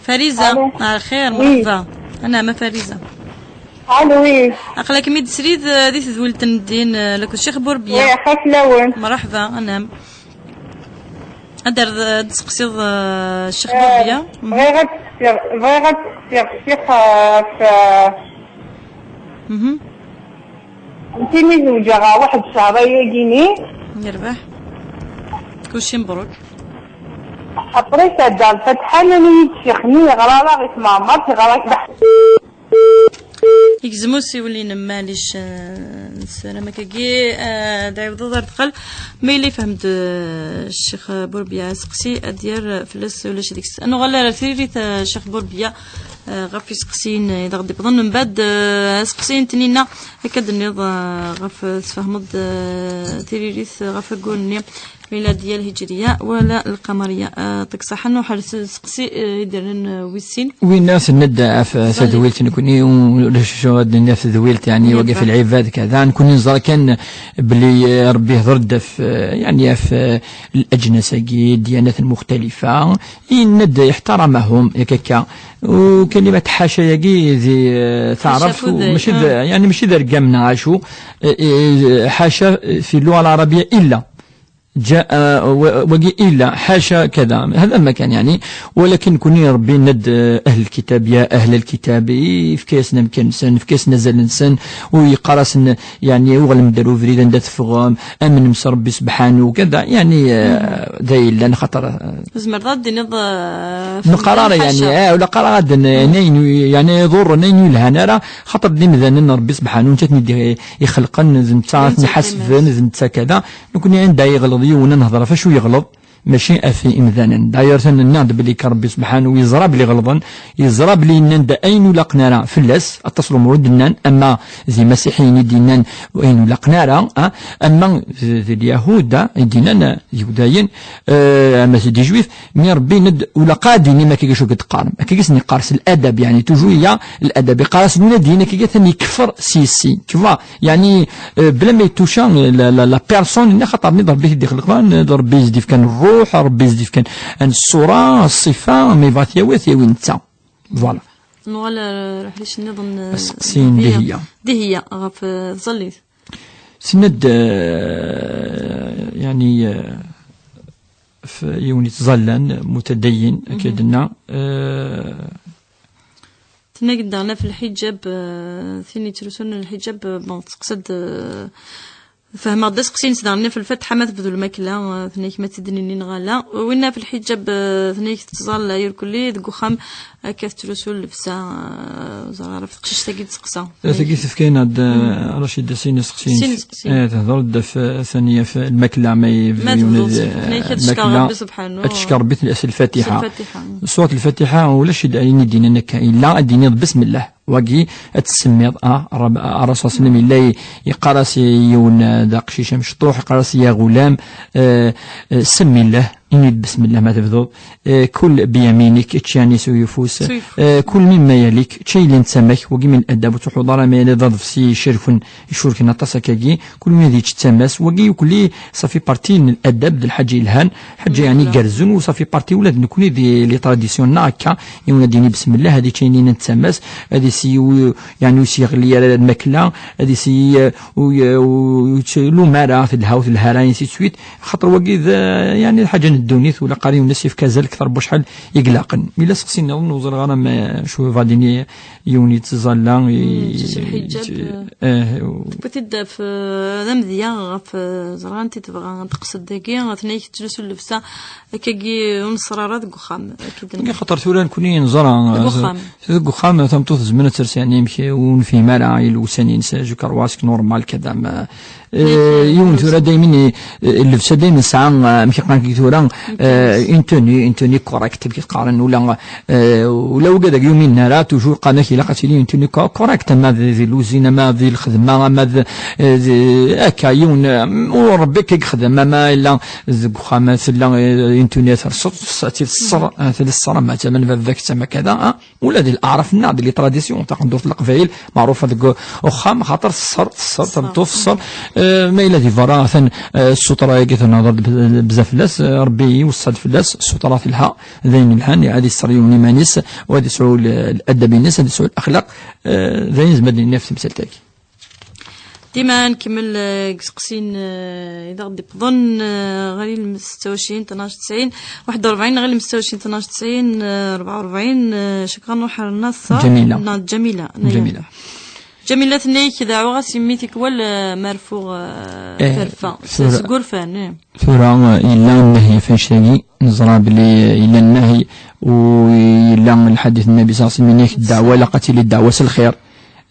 Fariza, Alo. Ah, lxir, oui. Mṛeḥba. Anɛam a Fariza. Alo, oui. Aql-akem-id srid, eh, di tedwilt n ddin, eh, lakk Ccix Burbya. Oui, axaf lawen. Mṛeḥba, anɛam. Ad d-, ad d-tseqsiḍ, eh, Ccix Burbya. Eh, bɣiɣ ad seqsiɣ, bɣiɣ ad seqsiɣ Ccix, eh, ɣef, eh, Mhm. Nekkini zewǧeɣ ɣer waḥed ccehṛ ayagi-ni. Yerbeḥ. Kulci mbruk. Après, sɛeddaɣ lfatiḥa, nnan-iyi-d ccix-nni yeɣra-aɣ i tmeɛmert, yeɣra-ak d aḥ- Yegzem usiwel-inem, maɛlic, eh, nessaram akkagi, eh, ad d-ɛiwdeḍ ar deqqal. Ma yella yefhem-d, eh, Ccix Burbya aseqsi, ad d-yerr fell-as, ulac deg-s. Ad nuɣal ar tririt, eh, Ccix Burbya, eh, ɣef iseqsiyen i d aɣ-d-iwwḍen. Mbeɛd, eh, aseqsi n Tninna, akka d-tenniḍ, eh, ɣef, eh, tesfehmeḍ-d, eh, tiririt, eh, ɣef waggur-nni, miladiya, lhijriya, wala lqamariya. Eh, ṭṭik ṣaḥa, nruḥ ar s-, seqsi, eh, i d-rran, eh, wis sin. Winna tenna-d ɣef, eh, tadwilt nekni, u-, ulac acu ad d-nini ɣef tedwilt, yeɛni, wagi ɣef lɛibad, kada. Nekni neẓra kan belli, eh, Rebbi yehder-d ɣef, eh, yeɛni, ɣef, eh, leǧnas-agi, ddyanat lmuxtalifa. Yenna-d iḥtaramahum, yak akka. U kalimat ḥaca-yagi di, eh, taɛrabt, mačči d, yeɛni, mačči d argam neɣ acu. Eh, eh, ḥaca fi lluɣa lɛarabiya illa. Ǧa, eh, wa-, wagi illa, ḥaca kada. Hada ma kan, yeɛni. Walakin kuni Rebbi yenna-d, eh, ahl lkitab, ya ahl lkitab, yefka-yasen amkan-nsen, yefka-yasen azal-nsen, u yeqqar-asen, yeɛni, uɣlem-d ar ubrid anda teffɣem, amnem s Rebbi sebḥanu, kada, yeɛni, eh, d ay yellan, xaṭer, eh, Tzemreḍ ad d-tiniḍ, eh, neqqar ara, yeɛni, eh, ula qqar ara ad n-, n-, ayen, yeɛni, iḍurren, ayen ur yelhan ara, xaṭer d imdanen n Rebbi sebḥanu, netta ten-id-ixelqen, d netta ad ten-iḥasben, d netta kada. Nekni anda yeɣleḍ yiwen, ad nehder ɣef acu yeɣleḍ, mačči ɣef imdanen. D'ailleurs, tan-, nniɣ-d belli kan Rebbi sebḥanu yeẓra belli ɣelḍen, yeẓra belli nnan-d ayen ur laqen ara fell-as, aṭas n lumuṛ i d-nnan, ama d imasiḥiyen i d-yennan ayen ur laqen ara, ah, ama d, d Lyahuda i d-yennan, ah, d Yudayen, eh, ama d Ijwif, mi Rebbi yenna-d, ur ilaq ad d-tinim akka acu i d-teqqarem. Akka i sen-yeqqar s ladab, yeɛni, toujours il y a ladab. Yeqqar-asen, win ad d-yini akka, atan yekfer s yessi. Tu vois, yeɛni, eh, bla ma yettuca, eh, la, la, la personne, nna xaṭer nni d Rebbi i t-id-ixelqen, d Rebbi i s-d-ifkan ṛṛuḥ, Rebbi i s-d-ifkan ṣṣura, ṣṣifa, ma yebɣa ad t-yawi, ad t-yawi netta. Voilà. Nuɣal, eh, ar uḥric nniḍen, eh, aseqsi n Dihiya. Dihiya, ɣef, eh, tẓallit. Tenna-d, eh, yeɛni, eh, f-, yiwen yettẓallan, mutadayyin, akka i d-tenna, eh, Tenna-k-d daɣen ɣef lḥiǧab, eh, tin yettrusun lḥiǧab, eh, bon, teqsed, eh, fehmeɣ-d aseqsi-ines daɣen ɣef lfatiḥa, ma tebdu lmakla, eh, tenna-k ma tt-id-nini neɣ ala. Winna ɣef lḥiǧab, eh, tenna-k tettẓalla irkelli deg uxxam, akka tettrusu llebsa, eh, ur ẓriɣ ara ɣef teqcict-agi d-teqsa. Tagi tefka-aneɣ-d, eh, Racida sin iseqsiyen. Sin iseqsiyen. Eh, tehder-d ɣef, eh, tani ɣef lmakla, ma yebdu yiwen, eh, tenna-k ad teckeṛ Rebbi subḥanu. Ad teckeṛ Rebbi s lfatiḥa. S lfatiḥa. Surat lfatiḥa, ulac ayen i d-yennan akka. Yella ad d-tiniḍ bismillah. Wagi ad tsemmiḍ, ah, Rab-, Rasul sallam yella i-, yeqqar-as i yiwen, eh, d aqcic amecṭuḥ, yeqqar-as: "Ya ɣulam, eh, eh, semmi llah, ini-d besmellah ma tebduḍ, eh, kul biyaminik, ečč yani s uyeffus, eh, kul mimma yalik, ečč ayen yellan d tama-k." Wagi min adab, ur tṛuḥuḍ ara ma yella d aḍebsi icerken, icurken aṭas akkagi, kul win ad yečč d tama-s, wagi ukli ça fait partie n ladab d lḥaǧa yelhan, ḥaǧa yani gerrzen, u ça fait partie ula d nekni di les traditions-nneɣ akka, yiwen ad d-yini besmellah, ad yečč ayen yellan d tama-s, ad yesyi u-, yani ur s-yeɣli ara lmakla, ad yesyi, eh, u-, u-, ur yettlum ara, telha u telha ara, ainsi de suite, xaṭer wagi d, eh, yani d lḥaǧa n ddunit, ula qqar yiwen ad s-yefk azal kter n wacḥal i ilaqen. Yella seqsi nniḍen, ur ẓriɣ ara ma acu va d-yini yiwen yettẓalla, i-, s lḥiǧab, i-, eh, eh, u- tewwi-t-id ɣef, eh, d amedya ɣef, eh, ẓriɣ anti tebɣa ad teqsed dagi, tenna-yak tettlusu llebsa akkagi ur neṣṣer ara deg uxxam, akka i d-, deg xaṭer tura nekni neẓra, deg eh, uxxam. Deg uxxam, tameṭṭut tezmer ad ters, yani, amek ur nefhim ara i lewsan-ines, je crois que normal, kada, ma, eh, yiwen tura daymen i-, eh, llebsa daymen tesɛa, eh, amek i qqaren tura, eh, une tenue, une tenue correcte, amek i qqaren, ula, eh, ula wigad ur yuminen ara, toujours qqaren-ak ilaq ad tili une tenue co-, correcte, ama di, di luzin, ama di lxedma, ama di, eh, di, akka, yiwen, eh, ur Rebbi akka i yexdem, ama illa deg uxxam, tella, eh, une tenue terseḍ, ad tili teṣṣer, eh, tili teṣṣer, ama d tama n baba-k, d tama kada, ah. Ula di leɛraf-nneɣ, di les traditions, taqendurt n Leqbayel, meɛrufa deg uxxam, xaṭer teṣṣer, teṣṣer, tameṭṭut teṣṣer. Eh, ma yella di berra, atan, eh, ssutra-agi, tenhedreḍ bzaf fell-as, eh, Rebbi iweṣṣa-d fell-as, ssutra telha, d ayen yelhan, ad iṣṣer yiwen iman-is, u ad isɛu l-, ladab-ines, ad isɛu laxlaq, eh, d ayen nezmer ad d-nini ɣef temsalt-agi. Dima nkemmel, eh, deg iseqsiyen, eh, i d aɣ-d-iwwḍen, eh, ɣer ilem setta u ɛecrin, tnac tesɛin, waḥed u rebɛin, ɣer ilem setta u ɛecrin, tnac tesɛin, eh, rebɛa u rebɛin, eh, cekran ruḥ ar Naṣer. Ǧamila. Neɣ d Ǧamila, neɣ Ǧamila. Ǧamila tenna-yak, deɛɛuɣ-as i mmi tikwal, eh, ma rfuɣ, eh, eh, terfa. Tura, seg urfan, eh. Tura, eh, yella nnehyi ɣef annect-agi, neẓra belli, eh, yella nnehyi, u yella lḥadit n Nnabi ṣalla Llahu ɛalayhi wa sallam, yenna-yak ddeɛwa ilaq ad tili ddeɛwa s lxir.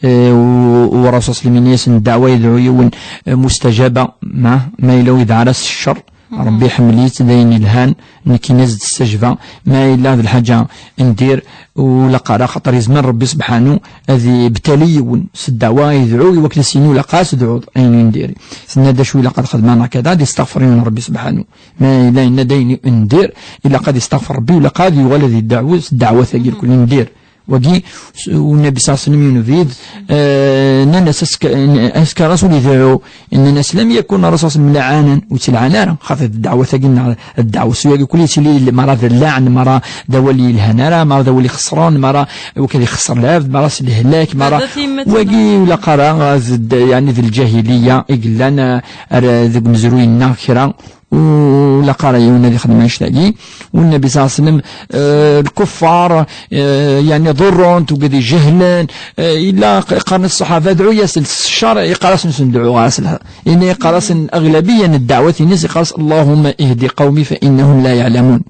Eh, u, u Rasul ṣalla Llahu ɛalayhi wa sallam yenna-yasen ddeɛwa yedɛu yiwen, eh, mustajaba, ma, ma yella ur yedɛa ara s ccer, Rebbi iḥemmel-itt, d ayen yelhan, nekkini ad s-d-stajbeɣ, ma yella d lḥaǧa n dir, u la qqar, xaṭer yezmer Rebbi sebḥanu ad ibtali yiwen s ddeɛwa, yedɛu i wakken ad s-yini ilaq ad s-tedɛuḍ ayen n dir. Tenna-d acu ilaq ad xedmeɣ neɣ kada, ad isteɣfer yiwen Rebbi sebḥanu. Ma yella yenna-d ayen n dir, ilaq ad isteɣfer Rebbi, u ilaq ad yuɣal ad iddeɛwu s ddeɛwat-agi lkul n dir. Wagi, s-, u Nnabi ṣalla Llahu ɛalayhi wa sallam yunef-it, eh, nnan-as aska, aska Rasul idɛu, nnan-as: "Lam yakun Rasul ṣalla Llahu ɛalayhi wa sallam lɛanan", ur ttilɛan ara, xaṭi ddeɛwat-agi nneɣ, ddeɛwa s wagi kul yettili, mara d llaɛn, mara d awal yelhan ara, mara d awal ixeṣren, mara wakad ixeṣṣer lɛebd, mara s lehlak, mara wagi ula qqar-aɣ, d, yani d lǧahiliya i yellan, eh, ar, deg umezruy-nneɣ kra. U la qqar yiwen ad ixdem annect-agi. U Nnabi ṣalla Llahu ɛalayhi wa sallam, eh, lkuffar, eh, yani ḍurren-t, wigad ijehlen, eh, yella q-, qqaren ṣṣaḥaba: "Dɛu-yas s ccer", yeqqar-asen: "Ur sen-deɛɛuɣ ara s lxir." Ini yeqqar-asen, aglabiya n ddeɛwat-ines, yeqqar-as: "Allahumma ihdi qawmi fa innahum la ya'lamun."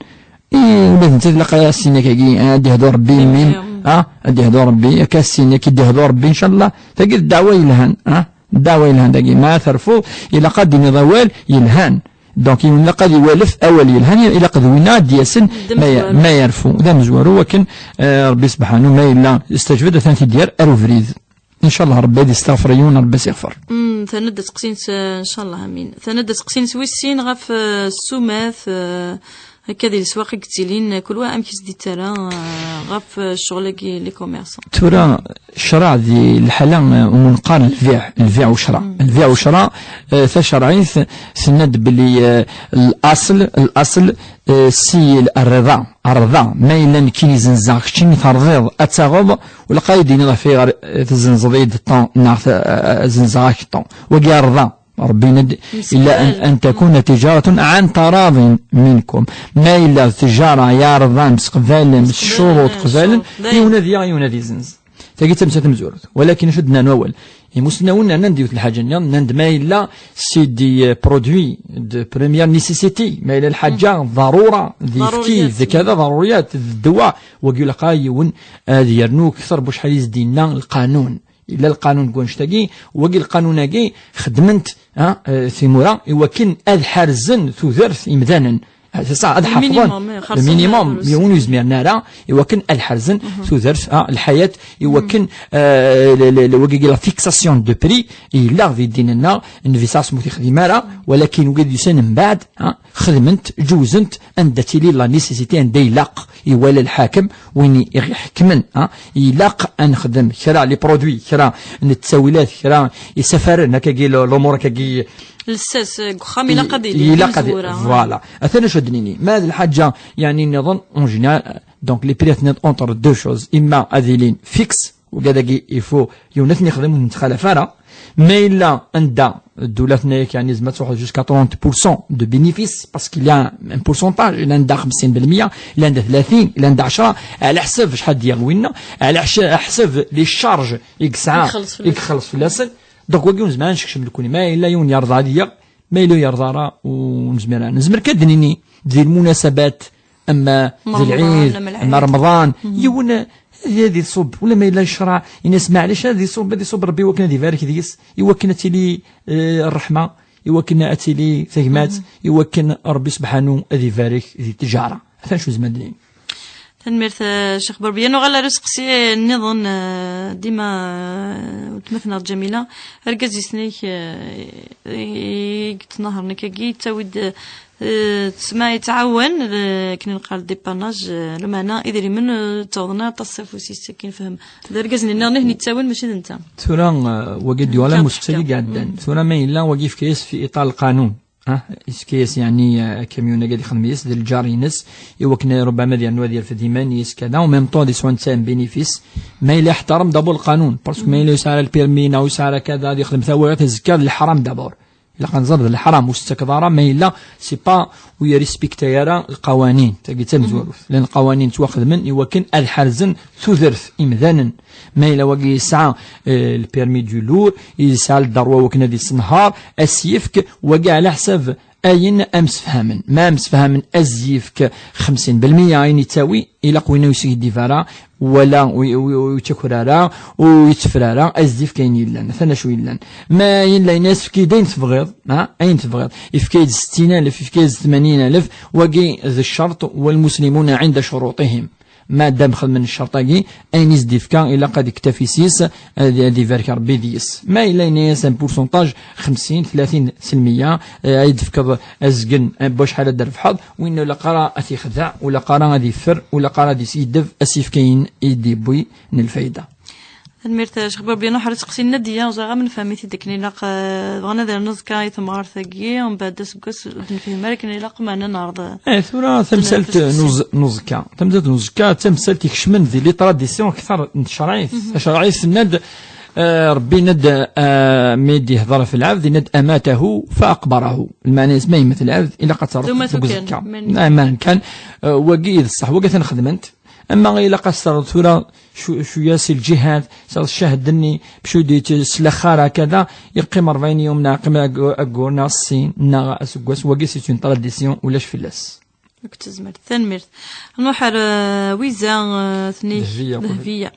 I ula d nettat ilaq ad as-tini akkagi, ah, ad d-ihdu Rebbi, mmi-m, ah, ad d-ihdu Rebbi, akka ad as-tini akka ad d-ihdu Rebbi, incallah. Tagi d ddeɛwa yelhan, ah, d ddeɛwa yelhan tagi. Ma terfuḍ, ilaq ad d-tiniḍ awal yelhan. Donc, yiwen ilaq ad iwalef awal yelhan, ilaq d winna ad d-yasen ma, ma yerfu. D amezwaru wakken, eh, Rebbi sebḥanu ma yella istajbed, atan t-id-yerr ar ubrid. Incallah Rebbi ad isteɣfer yiwen, Rebbi ad s-iɣfer. Mm, terna-d asteqsi-ines, eh, incallah, amin. Terna-d asteqsi-ines wis sin ɣef, eh, ssumat, eh, akka di leswaq i yettilin, kul wa amek i s-d-yettara, eh, ɣef, eh, ccɣel-agi, les commerçants. Tura, ccreɛ di lḥala, eh, umi neqqar lbiɛ, lbiɛ u ccreɛ. Lbiɛ u ccreɛ, eh, tacerɛit tenna-d belli, eh, l'aṣl, l'aṣl, eh, si l-, rrḍa, rrḍa. Ma yella nekkini zenzeɣ, keččini terḍiḍ, ad taɣeḍ, u laqay d-tiniḍ ɣef ayɣer, eh, tzenzeḍ-iyi-d ṭṭan, neɣ t-, eh, zenzeɣ-ak ṭṭan. Wagi rrḍa. Rebbi yenna-d, illa an, an takuna tijaratun an taradin minkum. Ma yella tijara, ya rrḍa, mseqbalen, s ccuruṭ qbalen, yiwen ad yaɣ, yiwen ad izenz. Tagi d tamsalt tamezwarut. Walakin acu d-nnan wawal? Imusnawen nnan-d yiwet n lḥaǧa nniḍen, nnan-d ma yella c'est des, euh, produits de première nécessité, ma yella lḥaǧa ḍarura, d ayefki, d kada, ḍaruriyat, d ddwa, wagi ilaq yiwen ad yernu kter n wacḥal i s-d-yenna lqanun. Yella lqanun deg wannect-agi, wagi lqanun-agi xedmen-t, ha, eh, timura, i wakken ad ḥerzen tudert imdanen. C'est ça, ad ḥafḍen le minimum, yiwen ur yezmiren ara i wakken ad ḥerzen tudert, ah, lḥayat, i wakken, euh, le- le- le- wagi la fixation de prix yella di ddin-nneɣ. Nnbi s asmu tixdim ara, walakin wagi d-yusan mbeɛd, ah, xedment, ǧewzent anda tili la nécessité, anda ilaq, iwala lḥakem, win i ɣ-iḥekmen, ah, ilaq ad nexdem kra, les produits, kra n ttawilat, kra isafaren, akkagi l- l'umur akkagi. Lsas deg uxxam ilaq ad ilaq ad voilà. Atan acu ad d-nini, ma d lḥaǧa, yani, nniḍen, en général, donc les prix atnan entre deux choses, imma ad ilin fixe, wigad-agi il faut yiwen ad ten-ixdem, ur nettxalaf ara. Ma yella anda ddula tenna-yak, yani, zma ad truḥeḍ jusqu'à trente pour cent de bénéfice, parce qu'il y a un pourcentage, yella anda xemsin belmiyya, yella anda tlatin, yella anda ɛecra, ɛla ḥsab acḥal d-yaɣ winna, ɛla ḥsa- ḥsab les charges i yesɛa, i ixelleṣ fell-asen. Donc wagi ur nezmir ad nsekcem nekni, ma yella yiwen yerḍa ad yaɣ, ma yella ur yerḍa ara, ur nezmir ara. Nezmer kan ad d-nini di lmunasabat, ama d lɛid, ama remḍan, yiwen ad ad iṣub, wala ma yella ccṛeɛ, ini-as maɛlic ad iṣub, ad iṣub Rebbi i wakken ad ibarek deg-s, i wakken ad tili, eh, ṛṛeḥma, i wakken ad tili tagmat, i wakken Rebbi subḥanu ad ibarek di ttjara. Atan acu nezmer ad d-nini. Tanemmirt, eh, Ccix Burbiya. Nuɣal ar useqsi nniḍen, eh, dima, eh, weltma-tneɣ Ǧamila. Argaz-is-nnek, eh, i yettnahṛen akkagi, yettawi-d, eh, tesma yettɛawan, eh, akken nqal dépannage, eh, lameɛna idrimen, eh, ttawḍen aṭas s afus-is, akken nefhem. D argaz-nni nniḍen i ten-yettawin, mačči d netta. Tura, eh, wagi d-yuɣal am useqsi i iɛeddan. Tura ma yella wagi yefka-yas fi iṭar lqanun. Ah, yefka-yas, yeɛni, eh, akamyun-agi ad ixdem yis d lǧar-ines, i wakken rubbama ad yernu ad yerfed iman-is, kada, u même temps ad yesɛu netta un bénéfice, ma yella iḥtarem d'abord lqanun, parce que ma yella yesɛa ara lpirmi, neɣ yesɛa ara kada, ad yexdem tawiɣt, azekka d leḥram d'abord. Ilaq ad nẓer d leḥram, ur s-tettakeḍ ara, ma yella, c'est pas, ur yerrispektay ara lqawanin, tagi d tamezwarut. Llan lqawanin ttwaxedmen i wakken ad ḥerzen tudert, imdanen. Ma yella wagi yesɛa, eh, le permis du lourd, yesɛa ldarwa wakken ad yessenher, ad s-yefk wagi ɛla ḥsab ayen amsefhamen. Ma amsefhamen ad s-yefk xemsin belmiyya ayen yettawi, ilaq winna ur yesgiddib ara, wala ur, ur, ur yettaker ara, ur yetteffer ara, ad s-d-yefk ayen yellan. Atan acu yellan. Ma yella yenna-as efk-iyi-d ayen tebɣiḍ, ha, ayen tebɣiḍ. Yefka-yi-d settin alef, yefka-yi-d tmanyin alef, wagi d ccerṭ, والمسلمون عند شروطهم. Ma dam xedmen ccerṭ-agi, ayen i s-d-ifka ilaq ad iktafi s-is, ad, ad ibarek Rebbi deg-s. Ma yella yenna-yas un pourcentage xemsin, tlatin s lmiyya, eh, ad d-tefkeḍ azgen, eh, n wacḥal ad d-trebḥeḍ, winna ur ilaq ara ad t-ixdeɛ, ur ilaq ara ad iffer, ur ilaq ara ad iskiddeb, ad s-yefk ayen i d-yewwi n lfayda. Tanemmirt, Ccix Burbiya. Nuḥ ar useqsi n Nadiya, ẓriɣ am nefhem-it-id akken ilaq, eh, bɣan ad rren aẓekka i temɣart-agi, mbeɛd aseggas ur d-nefhim ara akken ilaq, meɛna neɛreḍ, eh, tura tamsalt n uẓ-, n uẓekka. Tamsalt n uẓekka d tamsalt ikecmen di les traditions akter n tcerɛit. Tacerɛit tenna-d, eh, Rebbi yenna-d, eh, mi d-ihder ɣef lɛebd, yenna-d: "Amatahu fa aqbarahu." Lmeɛna-s ma yemmet lɛebd, ilaq ad terreḍ deg uẓekka. Ayen kan, eh, wagi i d ṣṣeḥ, wagi atan xedmen-t. Ama ilaq ad s-terreḍ tura cu-, cwiya si lǧihat, s ccahd-nni, bac ur d-yettlaxar hakada, yeqqim rebɛin yum, neɣ yeqqim ag-, aggur, neɣ sin, neɣ aseggas, wagi c'est une tradition, ulac fell-as. Akked tezmert. Tanemmirt. Nruḥ ar, eh, Wiza, eh, tnek Dehbiya. Dehbiya.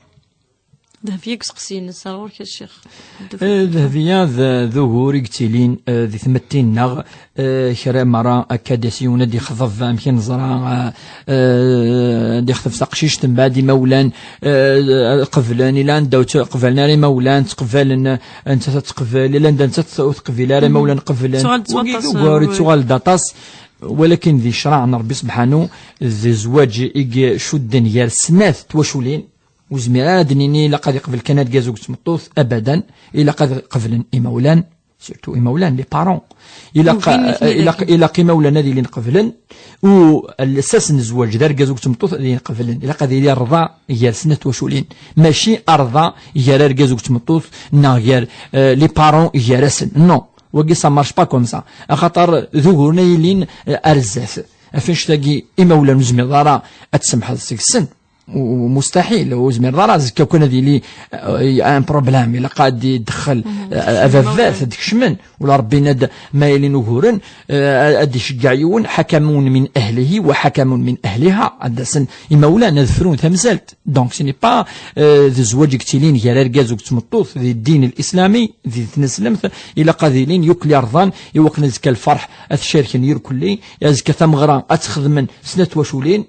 Dehbiya deg useqsi-ines, ar ɣur-k a Ccix. Eh, Dehbiya d, d ugur i yettilin, eh, di tmetti-nneɣ, eh, kra merra akka d-yas yiwen ad yexḍeb, amek i neẓra, eh, eh, ad yexḍeb taqcict, mbeɛd imawlan, eh, qeblen, ila anda ur ttqebalen ara imawlan, ttqebalen, eh, nettat ad teqbel, ila anda nettat ur teqbil ara, imawlan qeblen. Tuɣal-d s waṭas, wagi d ugur, eh, yettuɣal-d aṭas, walakin di ccreɛ n Rebbi subḥanu, d zzwaǧ i icudden gar snat twaculin, ur zmir ara ad d-nini ilaq ad iqbel kan argaz akked tmeṭṭut, abadan, ilaq ad qeblen imawlan, surtout imawlan, les parents. Ilaq, ilaq, ilaq imawlan ad ilin qeblen, u lsas n zzwaǧ d argaz akked tmeṭṭut ad ilin qeblen. Ilaq ad yili rrḍa gar snat twaculin. Mačči rrḍa gar argaz akked tmeṭṭut, neɣ gar, eh, les parents gar-asen. Non, wagi ça marche pas comme ça. Axaṭer d uguren ay ilin, eh, ar zdat. Af annect-agi imawlan ur zmireḍ ara ad tsemḥeḍ seg-sen. u-, mustaḥil, ur zmireḍ ara azekka kan ad yili, eh, un problème, ilaq ad d-idexxel, eh, ababat, ad d-kecmen, wala Rebbi yenna-d ma yilin uguren, eh, ad d-iceggeɛ yiwen, حكم من أهله وحكم من أهلها, ad d-asen imawlan, ad frun tamsalt. Donc, ce n'est pas, eh, d zzwaǧ i yettilin gar argaz akked tmeṭṭut di ddin lislami, di tneslemt, ilaq ad ilin yakk irḍan, i wakken azekka lferḥ ad t-cerken irkelli, azekka tameɣra ad tt-xedmen snat twaculin,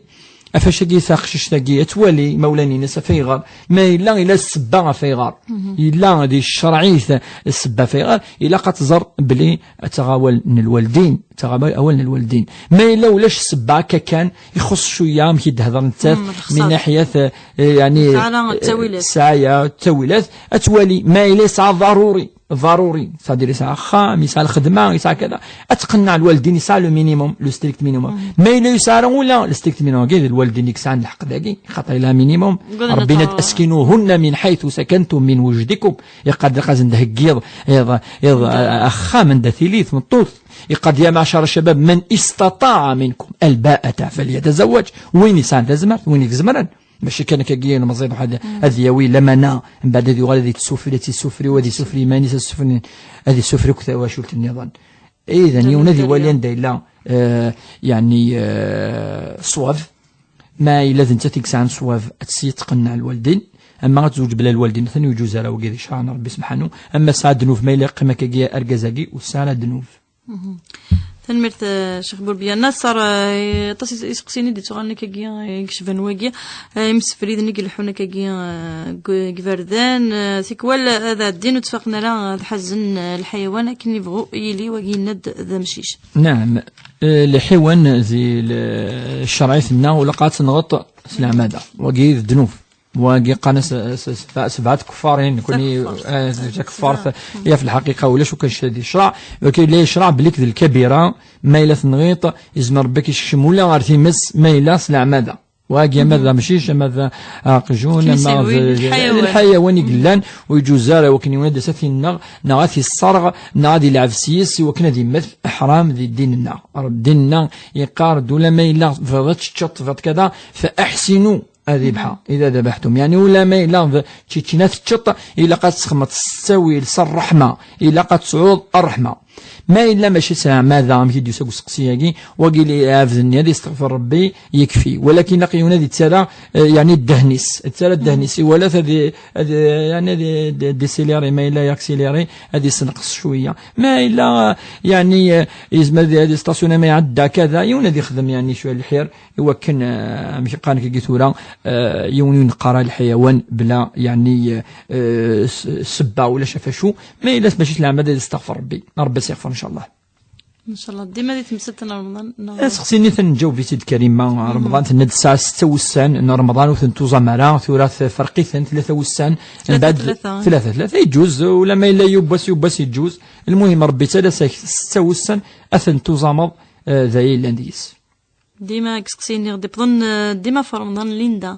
Afac-agi, taqcict-agi, ad twali imawlan-ines ɣef ayɣer. Ma yella, yella ssebba ɣef ayɣer. Yella di ccreɛ-it ssebba ɣef ayɣer. Ilaq ad tẓer belli ad taɣ awal n lwaldin, taɣ awal n lwaldin. Ma yella ulac ssebba akka kan, ixuṣṣ cwiya amek i d-tehder nettat, min naḥyat, eh, yani, ttɛala eh, ttawilat. Ttɛala ttawilat, ad twali. Ma yella yesɛa ḍaruri, ضروري, c'est-à-dire yesɛa axxam, yesɛa lxedma, yesɛa kada, ad tqenneɛ lwaldin, yesɛa le minimum, le strict minimum. Ma yella yesɛa ara ula le strict minimum, agi d lwaldin i yesɛan lḥeqq dagi, xaṭer yella minimum. Rebbi yenna-d: "أسكنوهن من حيث سكنتم من وجدكم." Iqad ad asen-d-theggiḍ iḍ, iḍ, axxam anda tili tmeṭṭut. Iqad: "يا معشر الشباب من استطاع منكم الباءة فليتزوج." Win yesɛan tazmert, win i izemren. Mačči kan akkagi ilemẓi ad, ad yawi lamana, mbeɛd ad yuɣal ad ittsufri, ad tissufri, u ad isufri iman-is, ad sufri, ad isufri akk tawacult nniḍen. Idan, yiwen ad iwali anda yella, eh, yani, eh, ṣṣwab. Ma yella d nettat i yesɛan ṣṣwab, ad tt-yettqenneɛ lwaldin. Ama ad tezweǧ bla lwaldin, atan ur yeǧuz ara wagi di ccṛeɛ n Rebbi subḥanu. Ama tesɛa ddnub, ma yella yeqqim akkagi argaz-agi, ur tesɛi ara ddnub. Tanemmirt, eh, Ccix Burbiya. Naṣer, eh, aṭas is-, iseqsiyen i d-ittuɣalen akkagi, eh, i yecban wagi, eh, imsefriden i ileḥḥun akkagi, eh, deg, deg iberdan, eh, tikwal ad ɛeddin ur ttfaqen ara, eh, ad ḥazen, eh, lḥayawan akken yebɣu yili, wagi yenna-d d amcic. Naɛam, eh, lḥiwan di l-, ccreɛ-it-nneɣ ur ilaq ad tenɣeḍ s leɛmada. Wagi d ddnub. Wagi qqaren-as, s-, s-, sebɛa tkeffarin, nekkni, eh, takeffart, ya fi lḥaqiqa ulac akk acu di ccreɛ, walakin la yecreɛ belli d lkabira, ma yella tenɣiḍ, yezmer Rebbi ad k-isekcem ula ɣer times, ma yella s leɛmada. Wagi ama d amcic, ama d aqjun, ama d lḥayawan i yellan, ur yeǧuz ara wakken yiwen ad d-yas ad t-inneɣ, neɣ ad t-isserɣ, neɣ ad ilɛeb s yis, i wakken ad immet, ḥram di ddin-nneɣ. Ddin-nneɣ yeqqar-d, ula ma yella tebɣiḍ ad teččeḍ, tebɣiḍ kada, fa aḥsinu. Ad ibḥa, إذا ذبحتم. Yani, ula ma yella d ččičina teččeḍ, ilaq ad txedmeḍ s ttawil, s ṛṛeḥma, ilaq ad tesɛuḍ ṛṛeḥma. Ma yella mačči s leɛmada, amek i d-yusa deg useqsi-agi, wagi li iɛebden-nni ad isteɣfer Rebbi, yekfi. Walakin ilaq yiwen ad ittarra, eh, yani, ddehn-is, ittarra ddehn-is, iwala-t ad i-, ad i-, yani, ad i-, ad isiliri, ma yella yaksiliṛi, ad isenqes cwiya. Ma yella, yani, eh, yezmer ad, ad istasyuna ma iɛedda kada, yiwen ad ixdem, yani, cwiya lḥir, i wakken, eh, amek qqaren dagi tura, eh, yiwen ur ineqqer ara lḥayawan bla, yani, eh, s-, ssebba ulac ɣef acu, ma yella mačči s leɛmada ad isteɣfer Rebbi. Rebbi ad s-iɣfer, ncallah. Ncallah, dima di temsalt n Remḍan, neɣ? Aseqsi-nni atan nǧaweb-it-id Karima, Remḍan tenna-d tesɛa setta wussan n Remḍan ur ten-tuẓam ara, tura tferq-iten tlata wussan, tlata, mbeɛd tlata. Tlata, tlata, yeǧuz, ula ma yella yiwwas, yiwwas yeǧuz. Lmuhim, Rebbi yettalas-ak setta wussan, ad ten-tuẓameḍ, eh, d aya yellan deg-s. Dima deg iseqsiyen i ɣ-d-iwwḍen, eh, dima ɣef Remḍan, Linda.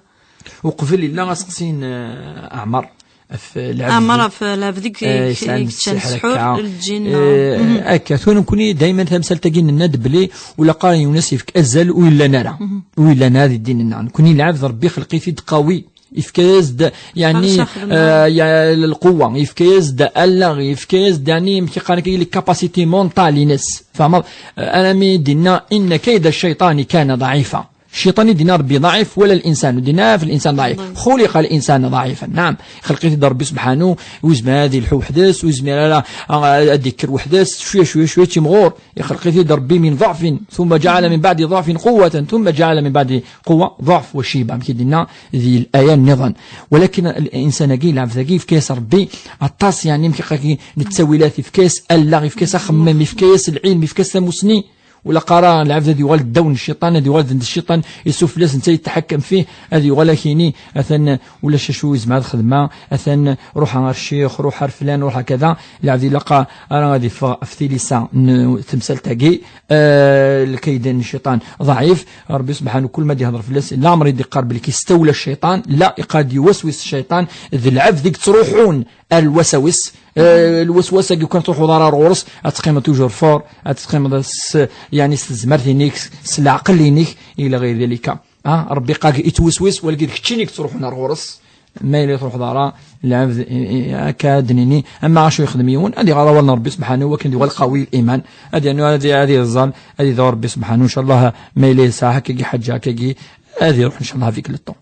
Uqbel yella aseqsi n, eh, Ɛmer. Ɣef lɛebd, Ɛmer, ɣef lɛebd i, eh, yesɛan ssḥur, akka. Lǧin, eh, akka, tura nekkni dayman tamsalt-agi nenna-d belli ula qqaren yiwen ad s-yefk azal ur yellan ara. Ur yellan ara di ddin-nneɣ. Nekkni lɛebd Rebbi ixleq-it-id qawi. Yefka-yas-d, yani, eh, ya-, lquwa, yefka-yas-d allaɣ, yefka-yas-d, yani, amek i qqaren akka, les capacités mentales-ines. Tfehmeḍ? Eh, armi d-yenna: "إن كيد الشيطان كان ضعيفا." Cciṭan i d-yenna Rebbi ḍɛif, wala l-insan, ur d-yenna ɣef l-insan ḍɛif. Xuliqa l-insanu ḍɛifan. Naɛam, ixleq-it-id Rebbi subḥanu, ur yezmir ara ad yelḥu weḥd-s, ur yezmir ara, ah, ad d-yekker weḥd-s, cwiya, cwiya, cwiya, yettimɣur. Ixleq-it-id Rebbi min ḍeɛfin, tumma ǧaɛala min baɛdi ḍeɛfin quwwatan, tumma ǧaɛala min baɛdi quwwa ḍeɛf wa cciba, amek i d-yenna di l-aya nniḍen. Walakin l-insan-agi, lɛebd-agi, yefka-yas Rebbi aṭas, yani, amek i qqaren, n ttawilat, yefka-yas allaɣ, yefka-yas axemmem, yefka-yas lɛilm, yefka-yas tamusni. Ur ilaq ara lɛebd ad yuɣal ddaw n cciṭan, ad yuɣal d cciṭan, yessufel-as, netta yetḥakkem fih, ad yuɣal ad ak-yini, atan ulac acu yezmer ad xedmeɣ, atan ruḥ ar ccix, ruḥ ar flan, ruḥ ar kada. Lɛebd ilaq ara ad yeffeɣ ɣef tilisa n temsalt-agi, eh, lkayda n cciṭan ḍɛif. Rebbi subḥanu kul ma d-yehder fell-as, laɛmer i d-iqqar belli yestawla cciṭan, la, iqqar-d yuwaswis cciṭan, d lɛebd i yettruḥun ar lwasawis. Eh, lwaswas-agi, kan truḥeḍ ara ar ɣur-s, ad teqqimeḍ toujours fort, ad teqqimeḍ s, yani, s tezmert-inek, s, s leɛqel-inek, ila ɣir dalika. Ah, Ṛebbi qag itweswis, walakin d keččini yettruḥun ar ɣur-s. Ma yella ur truḥeḍ ara, lɛebd, i, i, akka ad d-nini, ama acu yexdem yiwen, ad iɣer awal n Ṛebbi subḥanahu, wakken d iwal qawi l-iman, ad yernu, ad, ad yeẓẓal, ad idɛu Ṛebbi subḥanahu, ncallah, ma yella yesɛa akkagi ḥaǧa akkagi, ad iruḥ ncallah avec le temps.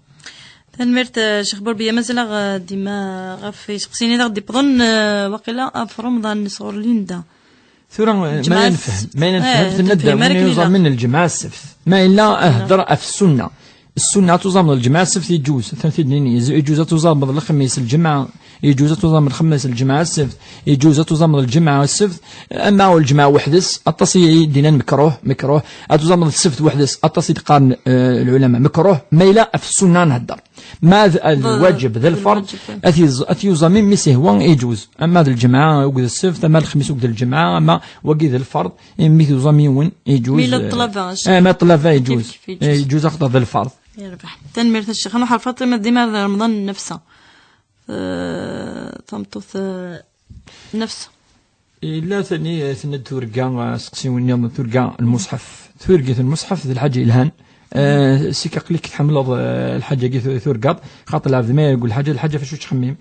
Tanemmirt, eh, Ccix Burbiya, mazal-aɣ, eh, dima ɣef iseqsiyen i d aɣ-d-iwwḍen, eh, waqila ɣef Remḍan sɣur Linda. Tura, eh, ma yella nefhem, ma yella nefhem, tenna-d win yuẓamen lǧemɛa d ssebt. Ma yella hder ɣef ssunna. Ssunna ad tuẓameḍ lǧemɛa d ssebt, yeǧuz. Atan tid-nini, yeǧuz ad tuẓameḍ lexmis lǧemɛa, yeǧuz ad tuẓameḍ lexmis lǧemɛa d ssebt, yeǧuz ad tuẓameḍ lǧemɛa d ssebt, ama lǧemɛa weḥd-s, aṭas i d-yennan mekruh, mekruh. Ad tuẓameḍ ssebt weḥd-s, aṭas i d-qqaren, eh, lɛulama mekruh. Ma yella ɣef ssunna nhedder. Ma d, d lwaǧeb, d lferḍ, lwaǧeb. Ad t-yeẓ-, ad t-yuẓam imi s-ihwa, yeǧuz. Ama d lǧemɛa akked ssebt, ama lexmis akked lǧemɛa, ama wagi d lferḍ, imi tuẓam yiwen, yeǧuz. Mi la ṭṭlaba, eh, ma ṭṭlaba, yeǧuz. Kif, kif yeǧuz. Eh, yeǧuz axaṭer d lferḍ. Yerbeḥ. Tanemmirt a Ccix. Nruḥ ar Faṭima, dima d Remḍan nnefsa. Eh, tameṭṭut, eh, nnefsa. Illa tani, eh, tenna-d turga, eh, aseqsi-nni nniḍen, turga n lmuṣḥef. Turgit n lmuṣḥef d lḥaǧa yelhan. Eh, sik aql-ik tḥemmleḍ, eh, lḥaǧa-agi tu-, turgaḍ, xaṭer lɛebd ma yeggu lḥaǧa, lḥaǧa f acu yettxemmim.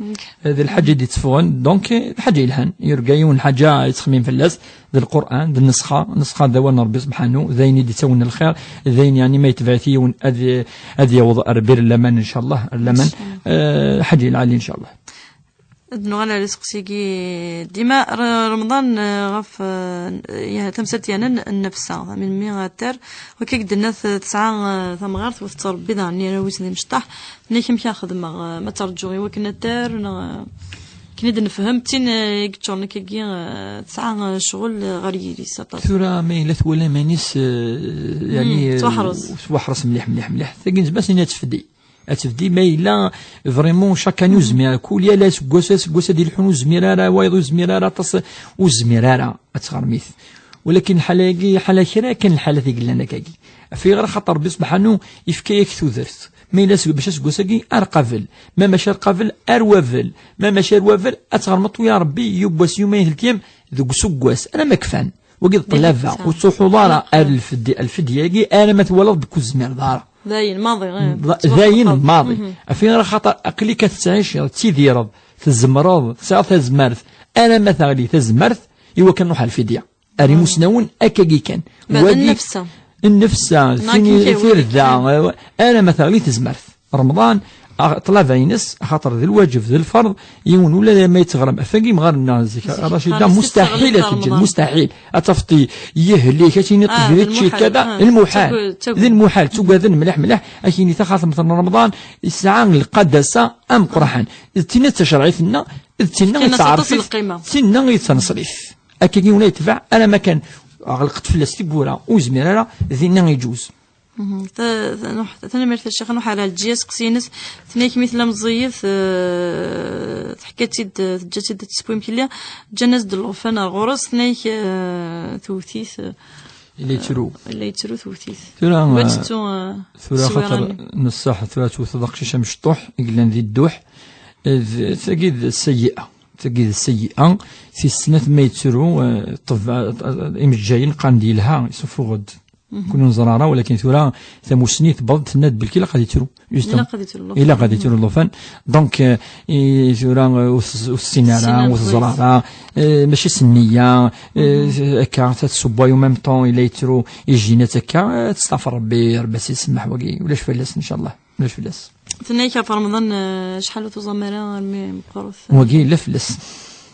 Eh, d lḥaǧa i d-itteffɣen, donc, eh, lḥaǧa yelhan. Yurga yiwen lḥaǧa yettxemmim fell-as, d Lqur'an, d nnesxa, nnesxa d awal n Ṛebbi subḥanahu, d ayen i d-ittawin lxir, d ayen, yeɛni, ma yetbeɛ-it yiwen ad, ad yaweḍ ar bir laman, ncallah, ar laman. Eh, lḥaǧa lɛali, ncallah. Ad nuɣal ar iseqsi-agi. Dima R-, Remḍan, eh, ɣef, eh, ya-, tamsalt yernan nnefsa, melmi ad tar, wakka i d-tenna t-, tesɛa, eh, tamɣart, wa tettṛebbi daɣen arraw-is d imecṭaḥ, tenna-k amek ara xedmeɣ, eh, ma ttraǧuɣ i wakken ad tar, neɣ, eh, akken i d-nefhem, d tin, eh, i yeččuren akkagi, eh, tesɛa, eh, ccɣel, eh, ɣer yiri-s aṭas. Tura ma yella twala iman-is, eh, yeɛni, eh, tettwaḥres. Tettwaḥres mliḥ, mliḥ, mliḥ. Tagi n zzman-is ad tefdi. Ad tebdi ma yella vraiment chacun ur zmir ara, kul yal aseggas, aseggas ad ilḥun ur zmir ara, wayeḍ ur zmir ara, aṭas ur zmir ara ad tɣermit. Walakin lḥala-agi, ḥala kra kan lḥalat i yellan akkagi. Ɣef ayɣer? Axaṭer Ṛebbi subḥanu yefka-yak tudert. Ma yella seg-, mačči aseggas-agi ar qabel, ma mačči ar qabel ar wabel, ma mačči ar wabel, ad tɣermeḍ tura Ṛebbi yiwwas yuma telkiyam deg useggas, alamma kfan. Wagi d ṭṭlaba, ur ttruḥuḍ ara ar lfedya, lfedya-agi, alamma twalaḍ deg ur tezmireḍ ara. Dayen maḍi, eh, d-, dayen maḍi. Ɣef ayɣer? Axaṭer aql-ik ad tettɛiciḍ, tettidireḍ, tzemreḍ, tesɛiḍ tazmert, alamma teɣli tazmert, i wakken ruḥ ar lfidya. Ar imusnawen akkagi kan. Wagi nnefsa. Nnefsa, tirda, eh, alamma teɣli tezmert. Remḍan, ah, ṭṭlaba-ines, axaṭer d lwaǧeb, d lferḍ, yiwen ula d ma yettɣrem. Ɣef wagi mɣar-nneɣ zik, Racida, mustaḥil ad teǧǧeḍ, mustaḥil. Ad tafeḍ yehli-k, ad tiniḍ tebdiḍ tčči kada, d lmuḥal. D lmuḥal, ttuggaden mliḥ mliḥ, ad k-yini taxatemt n Remḍan, yesɛa lqadasa ameqqraḥen. D tinna d tacerɛit-nneɣ, d tinna i d taɛerfit, d tinna i d taneṣlit. Akkagi ula yetbeɛ, alamma kan ɣelqet fell-as tiwwura, ur yezmir ara, dinna iǧuz. Mhm. Ta-, ta-, nuḥ-, tanemmirt a Ccix, nuḥ ar lǧi aseqsi-ines. Tenna-k mi tella meẓẓiyet, eh, teḥka-tt-id, eh, teǧǧa-tt-id ad tessew imekli. Ǧǧan-as-d llufan ar ɣur-s, tenna-k, eh, tewwet-it, eh, yella yettru. Yella yettru, tewwet-it. Tura, eh, tettu, eh, tura axaṭer nessaḥ, tura tewteḍ aqcic amecṭuḥ i yellan di dduḥ. Eh, d, tagi d sseyyi'a. Tagi d sseyyi'a. Tis snat ma yettru, eh, ṭṭebba, eh, imejjayen qqaren-d yelha, isuffeɣ-d. Kunwi neẓra ara, walakin tura tamussni tewweḍ-d, tenna-d belki ilaq ad yettru. Justement. Ilaq ad yettru llufan. Ilaq ad yettru llufan. Donc, eh, i tura, eh, ur tes-, ur tessin ara, ur teẓra ara, eh, mačči s nniya, eh, akka, ta tessewway, en même temps, yella yettru, ijinat akka, eh, testaɣfir Rebbi, Rebbi ad s-isemmeḥ wagi, ulac fell-as, ncallah. Ulac fell-as. Tenna-k ɣef Remḍan, eh, acḥal ur tuẓam ara armi meqqret. Wagi yella fell-as.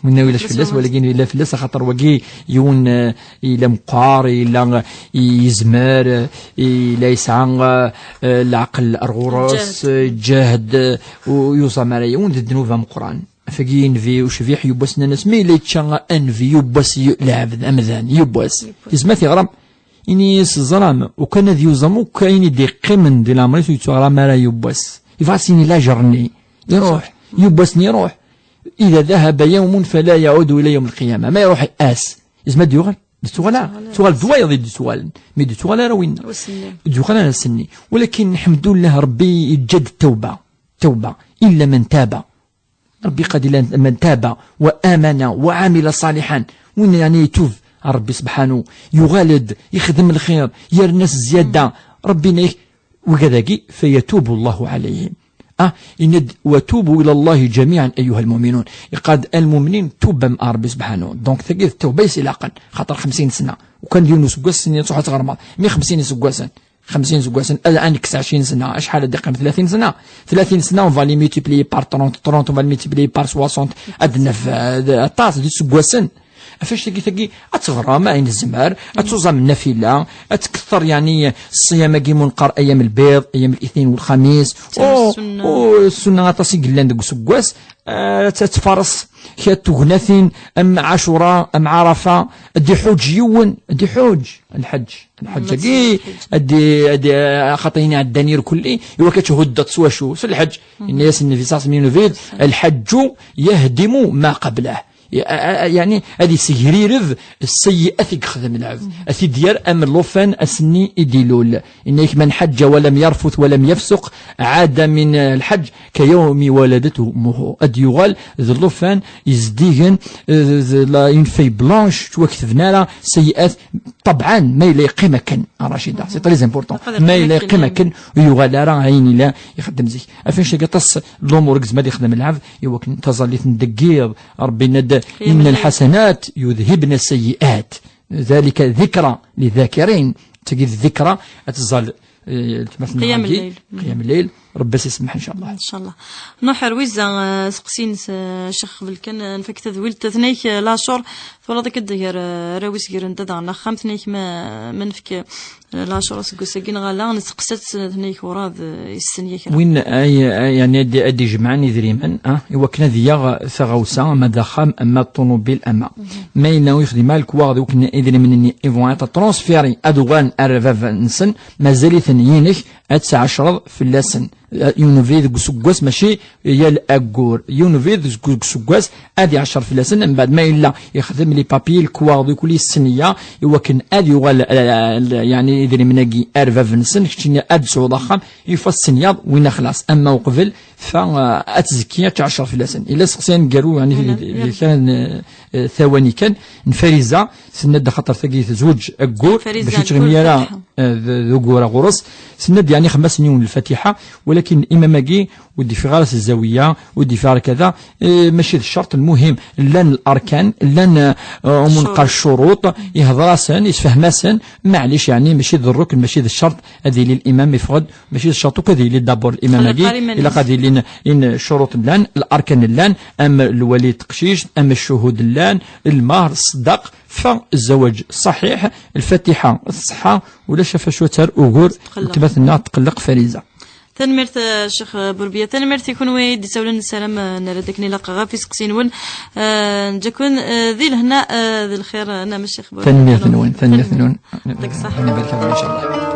Winna ulac fell-as, walakin yella fell-as, axaṭer wagi yiwen, eh, yella meqqar, yella, eh, yezmer, eh, yella yesɛa, eh, eh, leɛqel ar ɣur-s, eh, ǧǧehd, eh, ur yuẓam ara yiwen, d ddnub ameqqran. Ɣef wagi nnbi ucbiḥ yiwwas nnan-as, ma yella yečča nnbi yiwwas y-, lɛebd, amdan, yiwwas. Yiwwas. Yezmer ad t-iɣrem. Ini-as, ẓram, ukan ad yuẓam akk ayen i d-iqqimen di leɛmer-is ur yettuɣram ara yiwwas. Yebɣa ad s-yini lajer-nni. Iruḥ, yiwwas-nni iruḥ. Ida dahaba yawmun fala yaɛudu ila yawm lqiyama. Ma iruḥ ass, yezmer ad d-yuɣal? D-tuɣal ara. Tuɣal d wayeḍ i d-tuɣalen. Mi d-tuɣal ara winna. D-yuɣal ara ass-nni. Walakin, lḥemdullah, Rebbi yeǧǧa-d ttawba. Ttawba. Illa man taba. Rebbi qad ila man taba wa amana wa amila ṣaliḥan. Win yeɛni yetub ar Rebbi sebḥanu, yuɣal-d, yexdem lxir, yerna s zzyada. Rebbi yenna-yak, wigad-agi, fayatubu Allahu alayhim. Ah, yenna-d, "Wa tubu ila Allahi jamiɛan ayyuha lmuminun." Iqad almumnin tubam ar Rebbi subḥanahu. Donc, tagi d tawba i s-ilaqen, xaṭer xemsin sna. Ukan d yiwen useggas, snin truḥ ad tɣermeḍ. Mi xemsin iseggasen, xemsin iseggasen, ad, ad nekkes ɛecrin sna, acḥal ad d-iqqim? Tlatin sna. Tlatin sna, on va les multiplier par trente, trente, on va les multiplier par soixante, ad naf, eh, aṭas d iseggasen. Ɣef annect-agi, tagi, ad teɣrem ayen tzemmer, ad tuẓam nnafila, ad tketteṛ, yeɛni, ṣṣyam-agi mu neqqar ayyam lbiḍ, ayyam litnin u lxamis. Tama u, ssunna. U ssunna aṭas i yellan deg useggas, eh, ad, ad tfaṛes kra n tegnatin, am Ɛacura, am Ɛarafa, ad iḥuǧ yiwen, ad iḥuǧ, lḥeǧ, lḥeǧ-agi, ad i-, ad i-, axaṭer ayen iɛeddan irkelli, iwakken ad thuddeḍ s wacu? S lḥeǧ. Yenna-yas Nnbi ṣalla Llahu ɛalayhi wa sallam, "Lḥeǧǧu yahdimu ma qablah." Ya-, a-, a-, yeɛni, ad yessegrireb sseyyi'at i yexdem lɛebd. Ad t-id-yerr am llufan ass-nni i d-ilul. Yenna-yak, "Man ḥajja wa lam yarfut wa lam yafsuq, ɛada min lḥeǧ ka yawmi waladatu ummuhu." Ad yuɣal d llufan yezdigen, eh, d la, une feuille blanche, ttwaketben ara sseyyi'at, ṭebɛan, ma yella yeqqim akken, a Racida. C'est très important. Ma yella yeqqim akken, ur yuɣal ara ayen yella ixeddem zik. Ɣef annect-agi aṭas n lumuṛ i yezmer ad yexdem lɛebd, iwakken taẓallit n deg yiḍ, Rebbi yenna-d, "Inna lḥasanat yudhibna sayyi'at, dhalika dhikra lidhakirin." Tagi d dhikra, ad tẓall, eh, letmaten n Qiyam Rebbi, lleyl. Qiyam lleyl. Rebbi ad s-isemmeḥ, incallah. Incallah. Nuḥ ar Wizza, eh, seqsi-ines, eh, Ccix, qbel kan, eh, nfak tadwilt, tenna-k, eh, Lacur, twalaḍ akka d gar, eh, arraw-is gren-d ad aɣen axxam, tenna-k ma, ma nefk, eh, Lacur seg wass-agi neɣ ala, nesteqsa-tt, tenna-k werɛad, eh, yessen yakra. Win ay, ay, yani ad, ad d-ijemɛen idrimen, ah, iwakken ad yaɣ taɣawsa, ama d axxam, ama d ṭunubil, ama. Ma yenna ur yexdim ara lekwaɣeḍ, iwakken idrimen-nni, ils vont être transférés, ad uɣalen ar bab-nsen, mazal-iten yinek, ad tɛecreḍ fell-asen. Yiwen ubrid deg useggas, mačči yal aggur. Yiwen ubrid deg, deg useggas, ad iɛeccer fell-asen, mbeɛd ma yella yexdem les papiers, lekwaɣeḍ, ikul yessen-iya, iwakken ad yuɣal, eh, eh, yani idrimen-agi ar bab-nsen, keččini ad tesɛuḍ axxam, yufa tessenyaḍ, winna xlas. Ama uqbel, fa, eh, ad tzekki, ad tɛeccer fell-asen. Illa seqsi aneggaru, yani, di, di kan, eh, eh, tawani kan, n Fariza, tenna-d axaṭer tagi tezweǧ aggur, Fariza, bac ur yettɣimi ara, eh, d, d ugur ɣur-s. Tenna-d, yani, xemmas n yiwen Lfatiḥa, walakin imam-agi ur d-ifiɣ ara s zzawiya, ur d-ifiɣ ara kada, eh, mačči d ccerṭ, lmuhim, llan larkan, llan, eh, umu neqqar ccuruṭ, ihḍer-asen, isfehm-asen, maɛlic, yani, mačči d rrukn, mačči d ccerṭ, ad yili limam, yeffeɣ-d, mačči d ccerṭ akk ad yili d'abord limam-agi, ilaq ad ilin, in ccuruṭ llan, larkan llan, am lwali n teqcict, am ccuhud llan, lmahr, ṣṣdaq, fa zzawaǧ ṣaḥiḥ, Lfatiḥa tṣeḥḥa, ulac ɣef acu ad terr ugur, weltma-tneɣ tqelleq Fariza. Tanemmirt, eh, Ccix Burbiya. Tanemmirt i kunwi i d-isawlen, nessaram, eh, nerra-d akken ilaq ɣef iseqsiyen-nwen. Eh, neǧǧa-ken, eh, di lehna, eh, d lxir, eh, nnameɣ Ccix Burbiya. Tanemmirt-nwen, tanemmirt-nwen. Ṭṭik ṣṣeḥ. Nbarek-awen, incallah.